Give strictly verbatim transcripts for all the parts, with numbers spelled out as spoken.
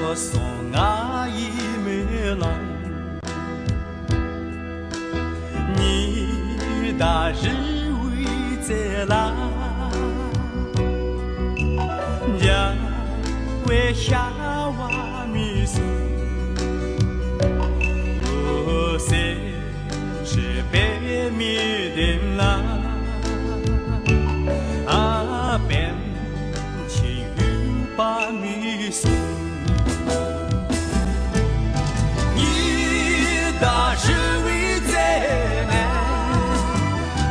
སོང་ང་ཡི་སྨོན་ལམ། ཉི་ཟླ་རེ་བའི་རྩེ་ལ། འཇའ་འོད་ཤར་བ་མི་སྲུན། འོད་ཟེར་ཁྲི་པད་མའི་སྟེང་ལ། ཨ་པཎ་ཆེན་འོད་དཔག་མེད་གསུང་། ཉི་ཟླ་རེ་བའི་རྩེ་ནས་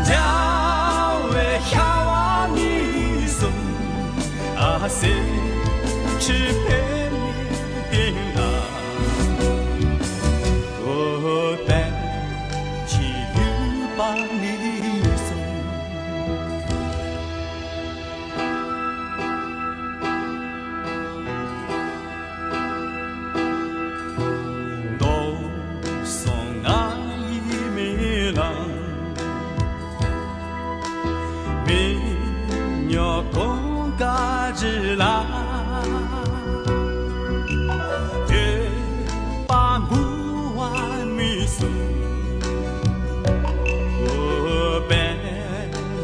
འཇའ་འོད་ཤར་བ་མི་སྲུན། ཨ་ཟེར་ཁྲི་པད་མའི་སྟེང་ལ། འོད་དཔག་ཆེན་འོད་དཔག་མེད་གསུང་། རྡོ་སོང་ང་ཡི་སྨོན་ལམ། མི་ཉོ་གོང་དཀར་རི་ལ། བོད་པ་འབུལ་བ་མི་སྲུན། འོད་དཔག་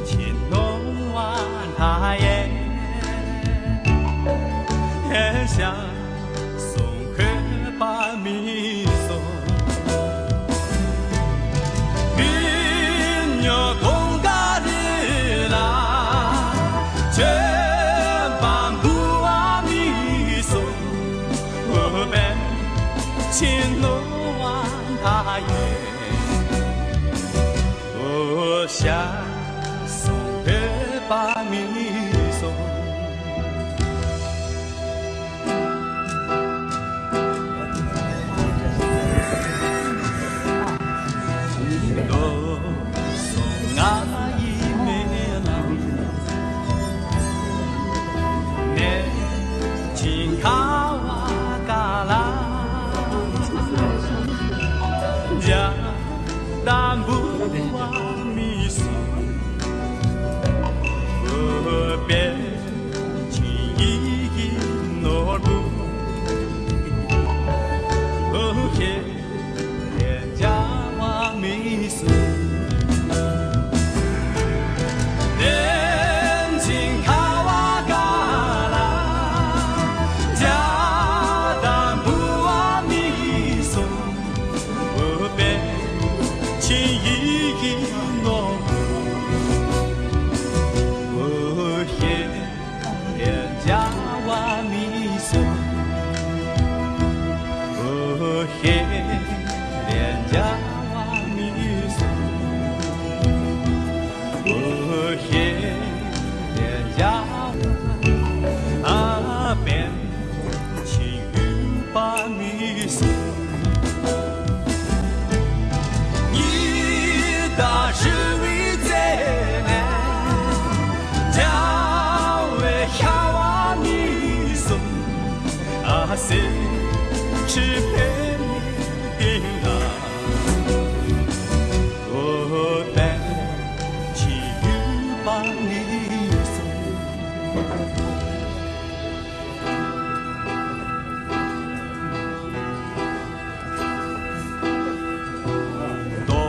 ཆེན་ནོར་བ་མཐའ་ཡས། ཤ་སོང་འོད་དཔག་མེད་གསུང་། མི་ཉོ་གོང་དཀར་རི་ལ། བོད་པ་འབུལ་བ་མི་སྲུན། འོད་དཔག་ཆེན་ནོར་བ་མཐའ་ཡས། འོད་ཤ་སོང་འོད་དཔག་མེད་གསུང་། རྡོ་སོང་ང་ཡི་སྨོན་ལམ། གནས་ཆེན་ཁ་བ་ཀ་ལ། འཇའ་ཟླ་འབུལ་བ་མི་སྲུན། འོད་དཔག་ཆེན་ཡིད་ཀྱི་ནོར་བུ། འོད་ཤར་ལས་འཇའ་བ་མི་སྲུན། གནས་ཆེན་ཁ་བ་ཀ་ལ། འཇའ་ཟླ་འབུལ་བ་མི་སྲུན། འོད་དཔག་ཆེན་ཡིད་ཀྱི་ནོར་བུ། འོད་ཤར་ལས་འཇའ་བ་མི་སྲུན། འོད་ཤར་ལས་འཇའ་བ་མི་སྲུན། འོད་ཤར་ལས་འཇའ་བ། ཨ་པཎ་ཆེན་འོད་དཔག་མེད་གསུང་། ཉི་ཟླ་རེ་བའི་རྩེ་ནས་འཇའ་འོད་ཤར་བ་མི་སྲུན། ཨ་ཟེར་ཁྲི་པད་མའི་སྟེང་ལ། འོད་དཔག་ཆེན་འོད་དཔག་མེད་གསུང་། རྡོ་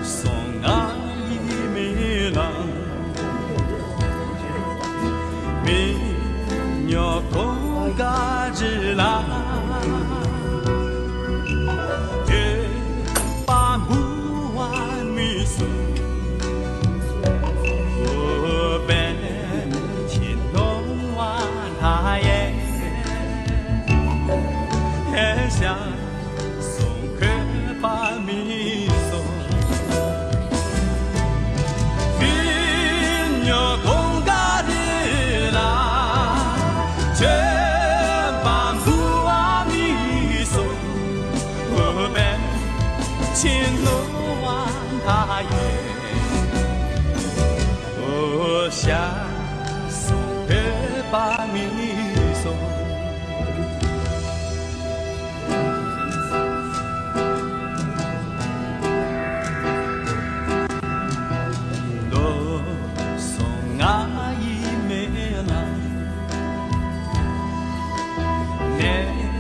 སོང་ང་ཡི་སྨོན་ལམ། མི་ཉོ་གོང་དཀར་རི་ལ། བོད་པ་འབུལ་བ་མི་སྲུན། འོད་དཔག་ཆེན་ནོར་བ་མཐའ་ཡས། ཤ་སོང་འོད་དཔག་མེད་གསུང་། མི་ཉོ་གོང་དཀར་རི་ལ། བོད་པ་འབུལ་བ་མི་སྲུན། འོད་དཔག་ཆེན་ནོར་བ་མཐའ་ཡས། འོད་ཤར་སོང་འོད་དཔག་མེད་གསུང་། རྡོ་སོང་ང་ཡི་སྨོན་ལམ། གནས་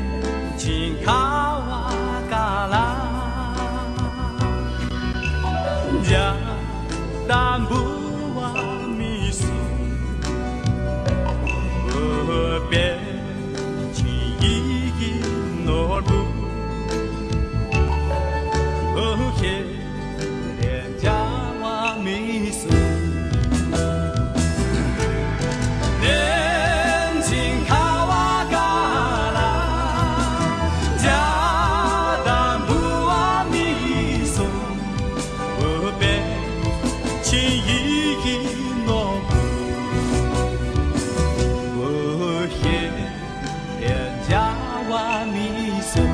བ་མི་སོ།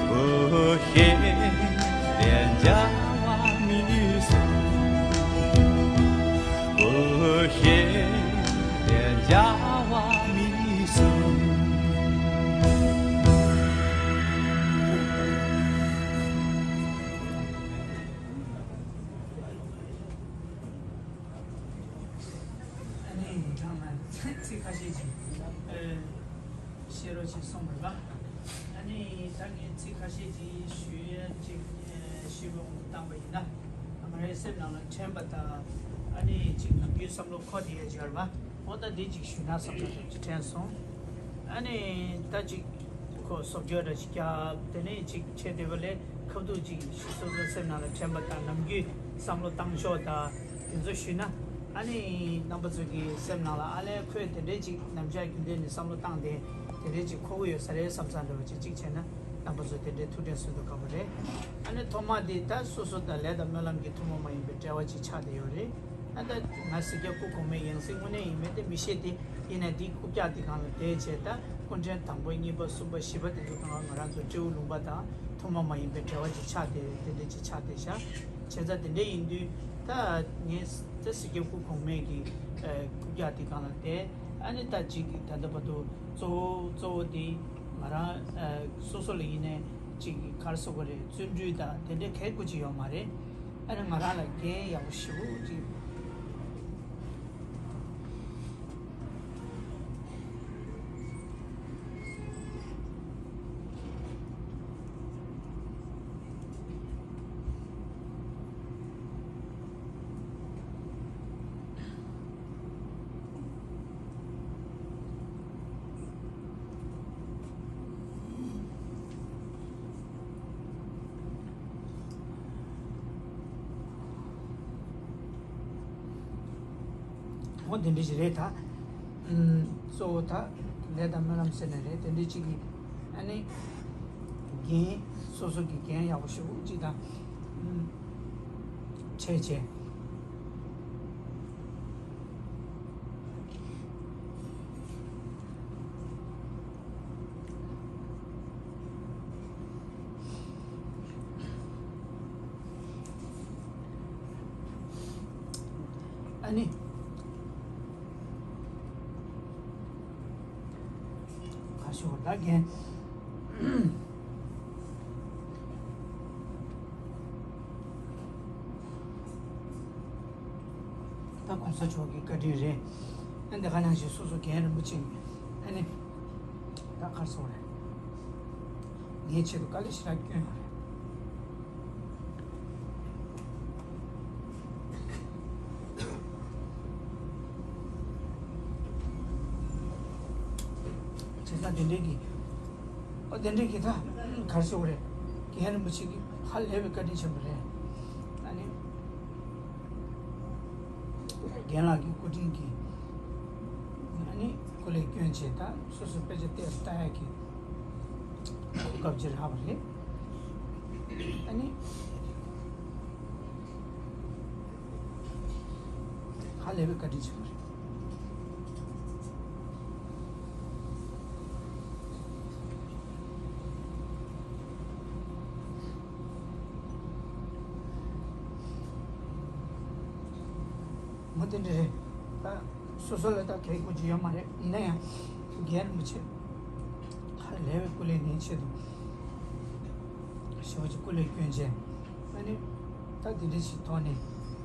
ཨོ་ཧེ། དེ་འཇའ་བ་མི་སོ། ཨོ་ཧེ། དེ་འཇའ་བ་མི་སོ། ཨ་ནི་ཚིག་ཁ་ཤས་ཅིག་ཨ། བཤད་རོགས་ཅིག་གསུངས་པ་རེད་པ། ཨ་ནི་ད་ངས་ཚིག་ཁ་ཤས་ཅིག་ཞུ་ཡ་ཅིག་ཨ། ཞུས་པ་འོང་དུ་བཏང་པ་ཡིན་ན། ང་རའི་སེམས་ནང་ལ་དྲན་པ་དང་། ཨ་ནི་ཅིག་ནམ་རྒྱུན་བསམ་བློ་འཁོར་བསྡད་ཡ་ཅིག་ཡོད་རེད་པ། འོ་ད་འདི་ཅིག་ཞུས་ན་བསམ་བློ་ཅིག་དྲན་སོང་། ཨ་ནི་ད་ཅིག་ཁོ་བཟོ་བཅོས་འདྲ་ཅིག་བརྒྱབ། དེ་ནས་ཅིག་བྱས་བསྡད་པ་ལས་ཁ་ཐུག་ཅིག་སོ་སོའི་སེམས་ནང་ལ་དྲན་པ་དང་། ནམ་རྒྱུན་བསམ་བློ་བཏང་ཕྱོགས་དང་། དེ་ཚོ་ཞུས་ན། ཨ་ནི་རྣམ་པ་ཚོ་གི་སེམས་ནང་ལ་ཨ་ལས་ཁོས་དེ་འདྲའི་ཅིག་ནམ་ཞག་རྒྱུན་ལྡན་ནས་བསམ་བློ་བཏང་སྟེ། དེ་འདྲའི་ཅིག་འཁོར་གི་ཡོད་ས་རེད་བསམ་བསམ་འདྲ་བ་ཅིག་ཅིག་བྱས་ན། རྣམ་པ་ཚོ་དེ་འདྲའི་ཐུགས་དྲན་གསོ་ཐུབ་དགོས་པ་རེད། ཨ་ནི་ཐོག་མ་དེ་ད་སོ་སོ་དང་ལས་དང་སྨོན་ལམ་གྱི་ཐུན་མོང་མ་ཡིན་པའི་འབྲེལ་བ་ཅིག་ཆགས་བསྡད་ཡོད་རེད། ཨ་ད་ང་ཟེར་རྒྱ་སྐུ་གོང་མའི་ཡང་སྲིད་དངོས་གནས་ཡིན་མིན་དེ་མི་ཤེས་ཏེ། ཡིན་ནའི་འདིའི་རྐུབ་བཀྱག་འདི་སྒང་ལ་བསྡད་བྱས། ད་སྐུ་ཕྲེང་དང་པོ་གཉིས་པ་གསུམ་པ་བཞི་པ་དེ་ཚོ་སྒང་ལ་ང་རང་ཚོ་སྤྲེའུ་ལུང་པ་དང་ཐུན་མོང་མ་ཡིན་པའི་འབྲེལ་བ་ཅིག་ཆགས་ཏེ། དེ་འདྲ་ཅིག་ཆགས་བསྡད་ཤག་བྱས་ཙང་དེ་འདྲ་ཡིན་དུས་ད་ངས་ད་ཟེར་རྒྱ་སྐུ་གོང་མའི་གི་ཨ་རྐུབ་བཀྱག་འདི་སྒང་ལ་བསྡད། ཨ་ནི་ད་ཅིག་ད་ལྟ་བར་དུ་གཙོ་བོ་གཙོ་བོ་འདི་ང་རང་ཨ་སོ་སོ་ལ་ཡིན་ནའི་ཅིག་ག་རེ་ཟེར་དགོས་རེད། བརྩོན་འགྲུས་དང་དེ་འདྲ་གང་ཡང་ཅིག་ཡོད་མ་རེད། ཨ་ནི་ང་རང་ལ་འགན་ཡག་པོ་ཞེ་པོ་ཅིག་འོ་དེ་འདྲ་ཞིག་རེད་ད། ཨུམ། གཙོ་བོ་ད་ལས་དང་སྨོན་ལམ་ཟེར་ནས་རེད། དེ་འདྲ་ཅིག་གིས་ཨ་ནི་འགན། སོ་སོ་གི་འགན་ཡག་པོ་ཞེ་པོ་ཅིག་དང་། ཨུམ། འཕྲད་བྱས། ཨ་ནི། ཁ་ཤོར་ད་རྒན། ད་གོང་ས་མཆོག་གི་བཀའ་དྲིན་རེད། ཨ་འདི་ག་ནང་བཞིན་སོ་སོ་རྒན་རིན་པོ་ཆེ་ཨ་ནི་ད་ག་རེ་ཟེར་དགོས་རེད། ངའི་ཆེད་དུ་དཀའ་ལས་ཞེ་དྲག་བསྐྱོན་ཡོད་རེད། བྱས་ཙང་དེ་འདྲའི་གི། ཨོ་དེ་འདྲའི་གི་ད་ག་རེ་ཟེར་དགོས་རེད། རྒན་རིན་པོ་ཆེ་གི་ཧ་ལས་པའི་བཀའ་དྲིན་ཆེན་པོ་རེད། ཨ་ནི་རྒན་ལགས་ཀྱི་སྐུ་དྲིན་གྱིས་ཨ་ནི་སྐུ་ལས་བསྐྱོན་བྱས། ད་སོ་སོ་དཔེ་ཆ་བལྟས་ལྟ་ཡག་གི་གོ་སྐབས་ཅིག་རག་པ་རེད། ཨ་ནི་ཧ་ལས་པའི་བཀའ་དྲིན་ཆེན་པོ་རེད། མོ་དེ་འདྲ་རེད། ད་སོ་སོ་ལ་ད་གལ་དགོས་ཀྱི་ཡོད་མ་རེད། ཡིན་ན་ཡང་རྒན་རིན་པོ་ཆེ་ཧ་ལས་པའི་སྐུ་ལས་ངའི་ཆེད་དུ་ཞེ་པོ་ཅིག་སྐུ་ལས་བསྐྱོན་བྱས། ཨ་ནི་ད་དེ་འདྲ་ཞིག་ཐོག་ནས་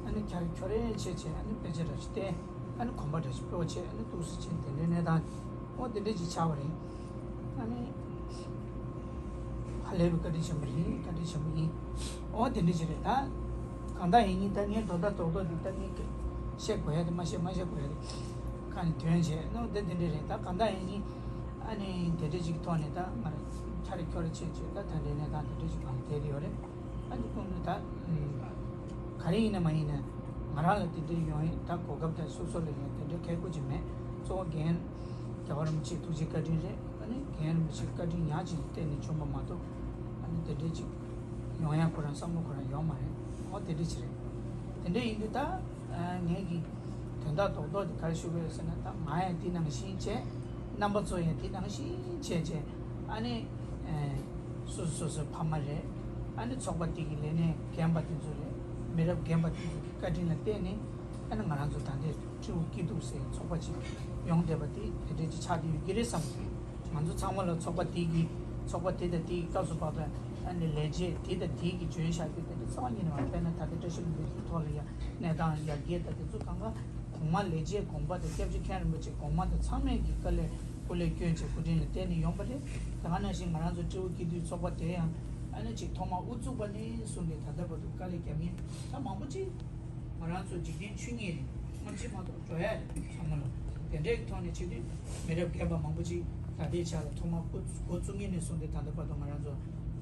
ཨ་ནི་ཁྱར་ཁྱོར་རེ་བྱས་བྱས། ཨ་ནི་དཔེ་ཆ་འདྲ་ཞིག་བལྟས། ཨ་ནི་གོམ་པ་འདྲ་ཞིག་སྤོས་བྱས། ཨ་ནི་འདུག་སེ་བྱས་དེ་འདྲའི་གནས་སྟངས་འོ་དེ་འདྲ་ཞིག་ཆགས་པ་རེད། ཨ་ནི་ཧ་ལས་པའི་བཀའ་དྲིན་ཆེན་པོ་རེད། བཀའ་དྲིན་ཆེན་པོ་ཡིན། འོ་དེ་འདྲ་ཞིག་རེད། ད་གང་ལྟར་ཡིན་ནའི་ད་ངས་དོ་ད་དོག་དོག་འདི་ད་ངས་བཤད་དགོས་ཡ་དེ་མ་བཤད་མ་བཤད་དགོས་ཡ་དེ་ག་ནས་དོན་བྱས་ནོ། དེ་དེ་འདྲ་རེད། ད་གང་ལྟར་ཡིན་ནའི་ཨ་ནི་དེ་འདྲ་ཞིག་ཐོག་ནས་ད་ང་རང་ཁྱར་ཁྱོར་བྱས་བྱས། ད་ད་འདྲའི་གནས་སྟངས་དེ་འདྲ་ཞིག་གང་བསྡད་ཡོད་རེད། ཨ་ནི་ཁོང་ཚོ་ད་ཨུམ། ག་རེ་ཡིན་ན་མ་ཡིན་ན་ང་རང་ལ་དེ་འདྲའི་ཡོང་ཡས་ད་གོ་སྐབས་དང་སོ་སོ་ལ་ཡང་དེ་འདྲའི་གལ་དགོས་ཀྱི་མེད། གཙོ་བོ་རྒན་རྒྱལ་བ་རིན་པོ་ཆེའི་ཐུགས་རྗེ་བཀའ་དྲིན་རེད། ཨ་ནི་རྒན་རིན་པོ་ཆེའི་བཀའ་དྲིན་ཉག་གཅིག་ལ་བརྟེན་ནས་བྱུང་བ་མ་གཏོགས། ཨ་ནི་དེ་འདྲའི་ཅིག་ཡོང་ཡ་ཁོ་རང་བསམ་བློ་ཁོ་རང་ཡོད་མ་རེད། འོ་དེ་འདྲ་ཅིག་རེད། དེ་འདྲ་ཡིན་དུས་ད་ངས་ཀྱི་དོན་དག་རྡོག་རྡོག་དེ་ག་རེ་ཞུ་དགོས་ཟེར་ན། ད་ང་ཡང་དེ་ནང་བཞིན་བྱས། ཨ་ རྣམ་པ་ཚོ་ཡང་དེ་ནང་བཞིན་བྱས་བྱས། ཨ་ནི་ཨེ་སོ་སོ་སོ་སོའི་ཕ་མ་རེད། ཨ་ནི་ཚོགས་པ་དེ་གི་ལས་སྣེ་རྒན་པ་དེ་ཚོ་རེད། མི་རབས་རྒན་པ་དེ་ཚོ་གི་བཀའ་དྲིན་ལ་བརྟེན་ནས། ཨ་ནི་ང་རང་ཚོ་ད་ལྟའི་སྤྲེའུ་སྐྱིད་སྡུག་ཟེར་ཚོགས་པ་ཅིག་ཡོང་བསྡད་པ་དེ་དེ་འདྲ་ཅིག་ཆགས་བསྡད་ཡོད་ཀྱི་རེད་བསམ་གྱི་འདུག་ང་ཚོ་ཚང་མ་ལ་ཚོགས་པ་དེ་གི་ཚོགས་པ་དེ་དང་དེ་གི་སྐབས་སུ་བབས་པའི་ཨ་ནི་ལས་བྱེད་དེ་དང་དེ་གི་འཇོན་ཤག་དེ་དེ་འདྲ་རྩ་བ་ཉིད་ནས་མ་རེད། དཔེར་ན་ད་ལྟ་བཀྲ་ཤིས་ལྷུན་པོའི་ཐོག་ལ་ཡ་གནས་སྟངས་ཡར་རྒྱས་དང་དེ་ཚོ་གང་ག་གོང་མ་ལས་བྱེད་གོང་མ་དང་སྐྱབས་རྗེ་མཁན་རིན་པོ་ཆེ་གོང་མ་དང་ཚང་མས་ཀྱི་དཀའ་ལས་སྐུ་ལས་བསྐྱོན་བྱས་སྐུ་དྲིན་ལ་བརྟེན་ནས་ཡོང་པ་རེད། དེ་ག་ནང་བཞིན་ང་རང་ཚོ་སྤྲེའུ་སྐྱིད་སྡུག་ཚོགས་པ་དེ་ཡང་ཨ་ནི་ཅིག་ཐོག་མར་དབུ་བཙུགས་པ་ནས་བཟུང་སྟེ་ད་ལྟ་བར་དུ་དཀའ་ལས་བརྒྱབ་མཁན་ད་མང་པོ་ཅིག་ང་རང་ཚོ་འཇིག་རྟེན་ཆོས་ཉིད་རེད། སྔོན་ཆད་མ་གཏོགས་འགྲོ་ཡ་རེད་ཚང་མ་ལ། དེ་འདྲའི་ཐོག་ནས་བྱེད་དུས་མི་རབས་རྒན་པ་མང་པོ་ཅིག་ད་ལྟའི་ཆ་ལ་ཐོག་མར་འགོ་འགོ་བཙུགས་མཁན་ནས་བཟུང་སྟེ་ད་ལྟ་བར་དུ་ང་རང་ཚོ་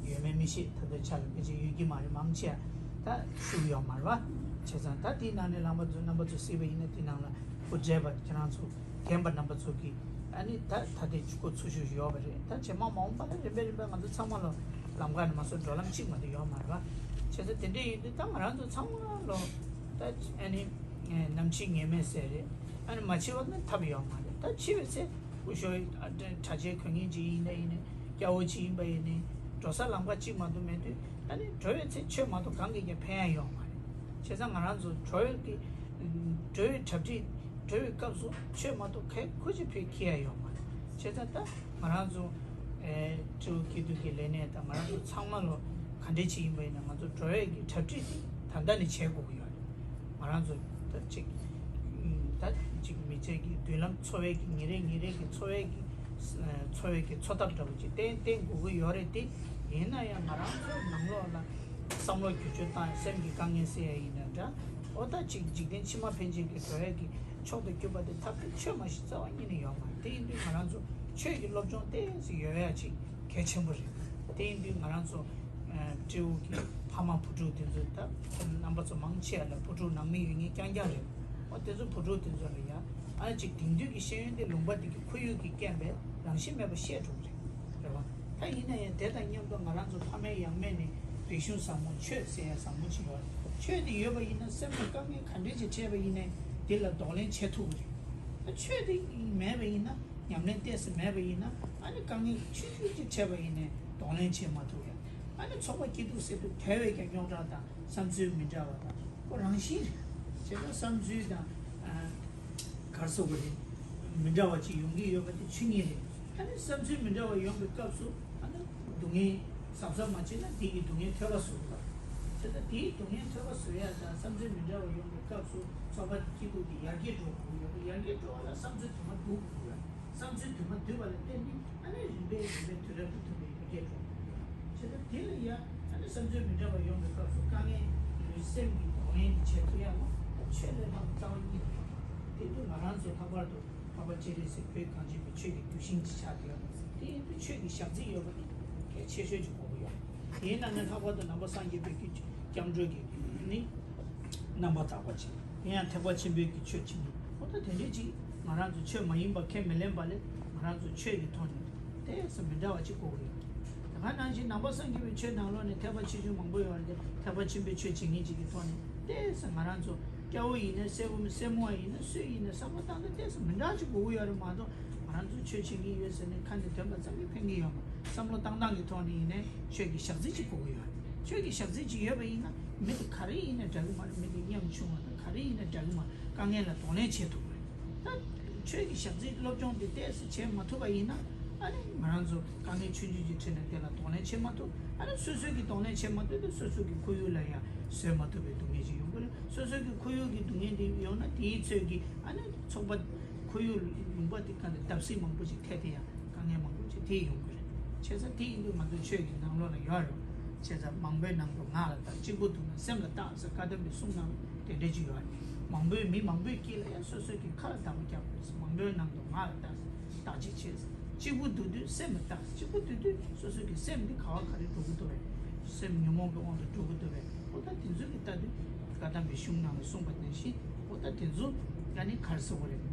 ཡོད་མེད་མི་ཤེས། ད་ལྟའི་ཆ་ལ་ཕལ་ཆེར་ཡོད་ཀྱི་མ་རེད། མང་ཆེ་ད་བཞུགས་ཡོད་མ་རེད་བ། བྱས་ཙང་ད་དེའི་ནང་ནས་རྣམ་པ་ཚོ་རྣམ་པ་ཚོ་གཟིགས་པ་ཡིན་ན་དེའི་ནང་ལ་སྐུ་བགྲེས་པ་ཁྱེད་རང་ཚོ་རྒན་པ་རྣམ་པ་ཚོ་གིས་ཨ་ནི་ད་ད་ལྟའི་འགོ་ཚུགས་ཤུགས་ཡོད་པ་རེད། ད་རྗེས་མ་མ་འོངས་པ་ལ་རིམ་པས་རིམ་པས་ང་ཚོ་ཚང་མ་ལ་ལམ་ཁ་ནས་མ་སོང་འགྲོ་ལམ་གཅིག་མ་གཏོགས་ཡོད་མ་རེད་བ། བྱས་ཙང་དེ་འདྲ་ཡིན་དུས་ད་ང་རང་ཚོ་ཚང་མ་ལ་ད་ཨ་ནི་ནམ་འཆི་ངེས་མེད་ཟེར་རེད། ཨ་ནི་མ་འཆི་བ་ནི་ཐབས་ཡོད་མ་རེད། ད་འཆི་བའི་ཚེ་སྐུ་ཞབས་གྲྭ་ཆས་གོན་མཁན་ཅིག་ཡིན་ན་ཡིན་ནའི་སྐྱ་བོ་ཅིག་ཡིན་པ་ཡིན་ནའི་འགྲོ་ས་ལམ་ཁ་གཅིག་མ་གཏོགས་མེད་དུས་ཨ་ནི་འགྲོ་བའི་ཚེ་ཆོས་མ་གཏོགས་གང་གིས་ཀྱང་ཕན་ཡ་ཡོད་མ་རེད། བྱས་ཙང་ང་རང་ཚོ་འགྲོ་བའི་གི་འགྲོ་བའི་གྲ་སྒྲིག་འགྲོ་བའི་སྐབས་སུ་ཆོས་མ་གཏོགས་གལ་ཁོ་ཅིག་ཕན་ཁེ་ཡ་ཡོད་མ་རེད། བྱས་ཙང་ད་ང་རང་ཚོ་ཨེ་སྤྲེའུ་སྐྱིད་སྡུག་གི་ལས་སྣེ་དང་ང་རང་ཚོ་ཚང་མ་ལོ་ག་འདྲས་ཅིག་ཡིན་པ་ཡིན་ན་ང་ཚོ་འགྲོ་བའི་གི་གྲ་སྒྲིག་དེ་ད་ལྟ་ནས་བྱེད་དགོས་ཀྱི་ཡོད་རེད། ང་རང་ཚོ་ད་ཅིག་ད་ཅིག་མི་ཚེ་གི་མདུན་ལམ་འཚོ་བའི་གི་ཉིན་རེ་ཉིན་རེ་གི་འཚོ་བའི་གི་འཚོ་བའི་གི་འཚོ་ཐབས་འདྲ་བོ་ཅིག་བསྟེན་བསྟེན་དགོས་ཀྱི་ཡོད་རེད་དེ། ཡིན་ན་ཡང་ང་རང་ཚོ་ནང་ལོགས་ལ་བསམ་བློ་བསྒྱུར་བཅོས་བཏང་ཡ་སེམས་ཀྱི་དཀའ་ངལ་སེལ་ཡ་ཡིན་ན་འདྲ། འོ་ད་ཅིག་འཇིག་རྟེན་ཕྱི་མ་ཕན་ཆད་ཀྱི་འགྲོ་ཡ་གི་མཆོག་ཏུ་གྱུར་པ་དེ་ཐབས་དེ་ཆོས་མ་ཞིག་རྩ་བ་ཉིད་ནས་ཡོད་མ་རེད། དེ་ཡིན་དུས་ང་རང་ཚོ་ཆོས་ཀྱི་སློབ་སྦྱོང་ཏོག་ཙམ་ཡོད་ཡ་ཅིག་གལ་ཆེན་པོ་རེད། དེ་ཡིན་དུས་ང་རང་ཚོ་སྤྲེའུ་གི་ཕ་མ་བུ་ཕྲུག་དེ་ཚོ་ད་རྣམ་པ་ཚོ་མང་ཆེ་བ་ལ་བུ་ཕྲུག་ནང་མི་ཡོད་མཁན་རྐྱང་རྐྱང་རེད། འོ་དེ་ཚོ་བུ་ཕྲུག་དེ་ཚོ་ལ་ཡ་ཨ་ཅིག་དེང་དུས་ཀྱི་ཤེས་ཡོན་དེ་ལུང་པ་དེ་གི་ཁོར་ཡུག་གི་རྐྱེན་པས་རང་བཞིན་མེད་པ་ཤེས་འགྲོ་གི་རེད། རེད་བ། ད་ཡིན་ན་ཡང་དེ་དང་མཉམ་དུ་ང་རང་ཚོ་ཕ་མེས་ཡང་མེས་ནས་རིག་གཞུང་བཟང་པོ་ཆོས་ཟེར་ཡ་བཟང་པོ་ཅིག་ཡོད་རེད། ཆོས་དེ་ཡོད་པ་ཡིན་ན་སེམས་ལ་དཀའ་ངལ་ག་འདྲས་ཅིག་འཕྲད་པ་ཡིན་ནའི་དེ་ལ་གདོང་ལེན་བྱེད་ཐུབ་ཀྱི་རེད། ད་ཆོས་དེ་མེད་པ་ཡིན་ན་ཉམས་ལེན་ཏོག་ཙམ་མེད་པ་ཡིན་ན་ཨ་ནི་དཀའ་ངལ་ཆུང་ཆུང་ཅིག་འཕྲད་པ་ཡིན་ནའི་གདོང་ལེན་བྱེད་མ་ཐུབ་ཡ། ཨ་ནི་ཚོགས་པ་སྐྱིད་སྡུག་ཟེར་དུས་དེ་བས་ཀྱང་རྙོག་དྲ་དང་བསམ་ཚུལ་མི་འདྲ་བ་དང་ཁོ་རང་བཞིན་རེད། བྱས་ཙང་བསམ་ཚུལ་དང་ཨ། ག་རེ་ཟེར་དགོས་རེད། མི་འདྲ་བ་ཅིག་ཡོང་གི་ཡོད་པ་དེ་ཆོས་ཉིད་རེད། ཨ་ནི་བསམ་ཚུལ་མི་འདྲ་བ་ཡོང་བའི་སྐབས་སུ་ཨ་ནི་སྡུག་བསྔལ་གཟབ་གཟབ་མ་བྱས་ན་དེ་ཡི་སྡུག་བསྔལ་ཐོས་པ་བཟོ་དགོས་པ་རེད། དེ་ལྟར་དེའི་སྡུག་བསྔལ་ཐོས་པ་བཟོ་ཡ་དང་བསམ་ཚུལ་མི་འདྲ་བ་ཡོང་བའི་སྐབས་སུ་ཚོགས་པ་སྐྱིད་སྡུག་དེ་ཡར་རྒྱས་འགྲོ་དགོས་ཀྱི་ཡོད་པ། ཡར་རྒྱས་འགྲོ་བ་ལ་བསམ་ཚུལ་དུ་མ་འདུག་དགོས་ཡོད། བསམ་ཚུལ་དུ་མ་འདུས་པ་ལ་བརྟེན་ནས་ཨ་ནི་རིམ་པས་རིམ་པས་དུས་རབས་དང་མཐུན་པའི་འཕེལ་རྒྱས་འགྲོ་དགོས་ཡོད། བྱས་ཙང་དེ་ལ་ཡང་ཨ་ནི་བསམ་ཚུལ་མི་འདྲ་བ་ཡོང་བའི་སྐབས་སུ་དཀའ་ངལ་ལུས་སེམས་ཀྱི་གདོང་ལེན་དེ་བྱེད་ཐུབ་ཡ་ལ་ཆོས་ལས་ལྷག་པའི་རྩ་བ་ཉིད་དུ་ཡོད་མ་རེད། དེ་དུས་ང་རང་ཚོ་ལྷག་པར་དུ་འཕགས་པ་སྤྱན་རས་གཟིགས་བོད་གངས་ཅན་པའི་ཆོས་ཀྱི་གདུལ་ཞིང་ཅིག་ཆགས་བསྡད་ཡོད་མ་རེད། དེ་ཡིན་དུས་ཆོས་ཀྱི་ཞག་རྩི་ཡོད་པ་ནི་གལ་ཆེ་ཤོས་ཅིག་དགོས་ཀྱི་ཡོད། དེའི་ནང་ནས་ལྷག་པར་དུ་ནང་པ་སངས་རྒྱས་པའི་གི་སྐྱབས་འགྲོ་གི་ནི་རྣམ་པར་དག་པ་ཅིག་དེ་ཡང་ཐེག་པ་ཆེན་པོའི་གི་ཆོས་ཅིག་ནི་འོ་ད་དེ་འདྲས་ཅིག་ང་རང་ཚོ་ཆོས་མ་ཡིན་པ་ཁས་མི་ལེན་པ་ལས་ང་རང་ཚོ་ཆོས་ཀྱི་ཐོག་ནས་ཏོག་ཙམ་མི་འདྲ་བ་ཅིག་དགོས་ཀྱི་ཡོད། དེ་ག་ནང་བཞིན་ནང་པ་སངས་རྒྱས་པའི་ཆོས་ནང་ལོགས་ནས་ཐེག་པ་ཆེ་ཆུང་མང་པོ་ཡོད་རེད་དེ། ཐེག་པ་ཆེན་པོའི་ཆོས་བྱེད་མཁན་ཅིག་གི་ཐོག་ནས་ཏོག་ཙམ་ང་རང་ཚོ་སྐྱ་བོ་ཡིན་ནའི་སེར་བོ་སེར་མོ་བ་ཡིན་ན་སུ་ཡིན་ནའི་བསམ་བློ་བཏང་སྟངས་ཏོག་ཙམ་མི་འདྲ་ཅིག་དགོས་ཀྱི་ཡོད་རེད་མ་གཏོགས། ང་རང་ཚོ་ཆོས་བྱེད་མཁན་ཡོད་ཟེར་ནས་ཁ་ནས་འདོན་པ་ཙམ་གྱིས་ཕན་གྱི་ཡོད་མ་རེད། བསམ་བློ་བཏང་སྟངས་ཀྱི་ཐོག་ནས་ཡིན་ནའི་ཆོས་ཀྱི་ཞག་རྩི་ཅིག་དགོས་ཀྱི་ཡོད་རེད། ཆོས་ཀྱི་ཞག་རྩི་ཅིག་ཡོད་པ་ཡིན་ན་མི་དེ་ག་རེ་ཡིན་ན་འདྲ་གི་མ་རེད། མི་དེ་ཉམ་ཆུང་བ་དང་ག་རེ་ཡིན་ན་འདྲ་གི་མ་རེད། དཀའ་ངལ་ལ་གདོང་ལེན་བྱེད་ཐུབ་པ་རེད། ད་ཆོས་ཀྱི་ཞག་རྩི་སློབ་སྦྱོང་དེ་ཏོག་ཙམ་བྱེད་མ་ཐུབ་པ་ཡིན་ན་ཨ་ནི་ང་རང་ཚོ་དཀའ་ངལ་ཆུང་ཆུང་ཅིག་འཕྲད་ན་དེ་ལ་གདོང་ལེན་བྱེད་མ་ཐུབ། ཨ་ནི་སོ་སོས་ཀྱི་གདོང་ལེན་བྱེད་མ་ཐུབ་དུས་སོ་སོ་གི་ཁོར་ཡུག་ལ་ཡང་བཟོད་མ་ཐུབ་པའི་སྡུག་བསྔལ་ཅིག་ཡོང་གི་རེད། སོ་སོ་གི་ཁོར་ཡུག་གི་སྡུག་བསྔལ་དེ་ཡོང་ན་དེའི་ཚོད་ཀྱིས་ཨ་ནི་ཚོགས་པ་ཁོར་ཡུག་ལུང་པ་དེ་ག་ནས་བརྡབ་གསིག་མང་པོ་ཅིག་ཐེབས་ཏེ་ཡང་དཀའ་ངལ་མང་པོ་ཅིག་དེ་ཡོང་གི་རེད། བྱས་ཙང་དེ་ཡིན་དུས་ང་ཚོ་ཆོས་ཀྱི་ནང་ལོགས་ལ་ཡོད་རེད། བྱས་ཙང་མང་པོའི་ནང་དུ་ངག་ལ་བརྟག་གཅིག་པུ་སྡུག་ན་སེམས་ལ་བརྟག་ཟེར་བཀའ་གདམས་པའི་གསུང་ནང་དེ་འདྲ་ཅིག་ཡོད་རེད། མང་པོའི་མི་མང་པོའི་དཀྱིལ་ལ་ཡང་སོ་སོ་གི་ཁ་ལ་གདམས་པ་རྒྱག་དགོས་ཟེར། མང་པོའི་ནང་དུ་ངག་ལ་བརྟག་བརྟག་དཔྱད་བྱས་ཟེར། གཅིག་པུ་སྡུག་དུས་སེམས་ལ་བརྟག་གཅིག་པུ་སྡུག་དུས་སོ་སོ་གི་སེམས་འདི་ག་བ་ག་རེ་འགྲོ་གི་འདུག་བས། སེམས་ཉོན་མོངས་ཀྱི་དབང་དུ་འགྲོ་གི་འདུག་བས། འོ་ད་དེ་ཚོ་གི་ལྟ་དུས་བཀའ་གདམས་པའི་གཞུང་ནང་ལ་གསུངས་པ་ནང་བཞིན་འོ་ད་དེ་ཚོ་ཡང་ནི་ག་རེ་ཟེར་དགོས་རེད།